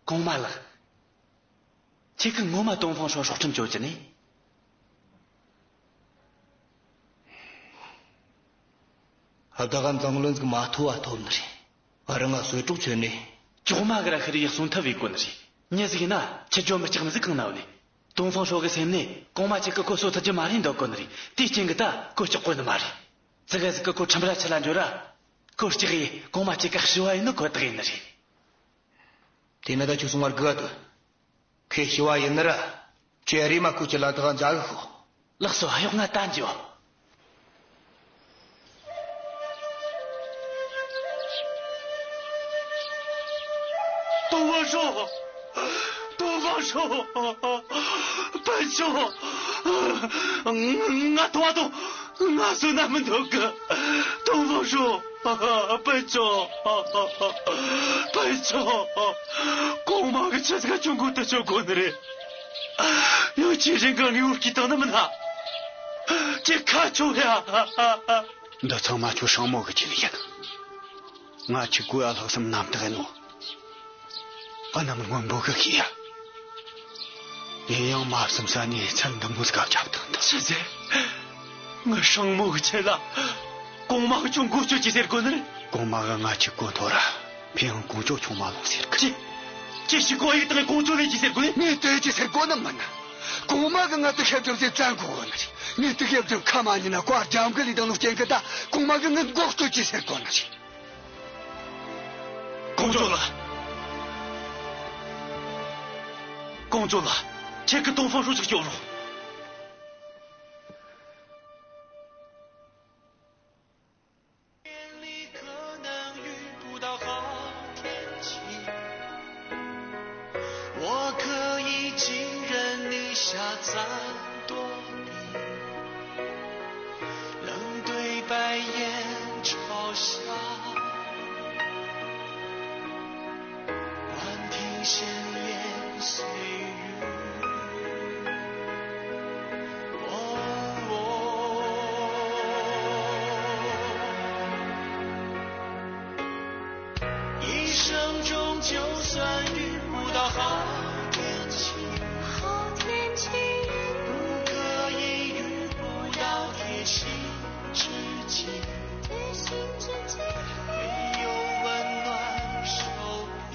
གོང་མ་ལགས། ཁྱེད་ཀྱིས་ངོ་མ་ཏུང་ཧྥང་ཧྲོ་སྲོག་ཁྲིམས་གཅོད་རྒྱུ་ནི། བདག་ག་མཛངས་བླུན་ཟིག་མ་ཐོབ་བ་ཐོབ་ནི་རེད། ཨ། རང་ང་གསོད་གྲོགས་བྱོས་ནས། ཇོག་མ་གི་ར་ཤི་རི་ཡག་སོང་ཐབས་ཡེད་གོ་ནི་རེད། མྱི་ཟིག་ཡིན་ན་ཁྱི་ཇོ་མི་སྐྲག་ནི་ཟིག་གང་ན་ཡོད་ནི། ཏུང་ཧྥང་ཧྲོ་གི་སེམས་ནས་གོང་མ་ཁྱེད་ཀྱིས་ཁོ་གསོད་ཐུབ་རྒྱུ་མ་རེད་འདོད་གོ་ནི་རེད། དེའི་རྐྱེན་གྱིས་ད་ཁོ་སྐྲག་གོ་ནི་མ་རེད། ཙི་གེ་ཟིག་གིས་ཁོ་ཁྲིམས་ར་ཁྲིད་ལ་འགྱོ་ར། ཁོ་སྐྲག་ཡེ་གོང་མ་ཁྱེད་ཀ་ཞུ་བ་ཡེད་ནི་ཁོ་ཐག་ཡིན་ནི་རེད། དེ་ན་ད་ཁྱོད་སོང་ང་སྒུག་ག་སྡོད། ཁོས་ཞུ་བ་ཡེད་ནི་ར། ཁྱོས་རེམ་མ་ཁོ་ཁྲིད་ལ་བདག་ག་མཇལ་གི་ཤོག། ལགས་སོ། གཡོག་ང་ད་འགྱོ། ཏུང་ཧྥང་ཧྲོ། ཏུང་ཧྥང་ཧྲོ། སྤུན་ཆུང་། ང་ཐོངས་དང་། ང་གསོད་ན་མི་འདོད་གི། ཏུང་ཧྥང་ཧྲོ། སྤུན་ཆུང་། སྤུན་ཆུང་། གོང་མ་གིས་ཆི་ཟིག་ག་ཁྱོད་མགོ་དེ་གཅོད་གོ་ནི་རེད། ཡང་ཁྱེད་རང་གི་ངའི་བུ་སྐྱེས་བཏང་ནི་མིན་ན། ཁྱེད་ཁ་ཆོ་ཡ། འདི་ཚང་མ་ཁྱོད་སྲིང་མོ་གི་ཆེད་ཡིན། ང་ཆི་གོ་ཡ་ལྷག་བསམ་རྣམ་དག་ཡིན་ནོ། ཨ་ནམ་སྔོན་པོ་གི་ཤེས་ཡ། ཡིན་ཡང་མ་བསམ་ས་ནས་ཚན་འདི་མོ་ཟིག་ག་བཅབ་བཏང་ད། ཆི་ཟེར། ངའི་སྲིང་མོ་གི་ཆེད་ལ། གོང་མ་གི་ཁྱོད་མགོ་གཅོད་ཀྱི་ཟེར་གོ་ནི་རེད། གོང་མ་གི་ང་ཆི་གོ་ཐོ་ར། ཕིང་གོང་ཅོ་ཆུང་མ་ལོ་ཟེར་གི། ཅི། ཅི་ཞིག་གོ་ཡིག་དང་གོང་ཅོ་ལས་ཀྱི་ཟེར་གོ་ནི། ངས་དེ་ཅི་ཟེར་གོ་ནི་མིན་ན། གོང་མ་གི་ང་དུ་ཤེབ་སྒྲུབ་ཟེར་བཙན་གོ་གོ་ནི་རེད། ངས་དུ་ཤེབ་སྒྲུབ་ཁ་མ་ཉན་ན་བཀའ་རྒྱབ་འགལ་ལས་དང་ལོ་རྐྱེན་གི་ད་གོང་མ་གི་ངའི་མགོ་གཅོད་ཀྱི་ཟེར་གོ་ནི་རེད། གོང་ཅོ་ལ། གོང་ཅོ་ལ། ཁྱེད་ཀྱི་ཏོང་ཧྥང་ཧྲོས་ཅིག་སྐྱོར་རོགས།我可以寄人篱下，暂躲避冷对白眼嘲笑，幻听闲言碎语。哦，一生中就算遇不到好天气，好天气，不可以遇不到贴心知己，贴心知己，没有温暖手臂。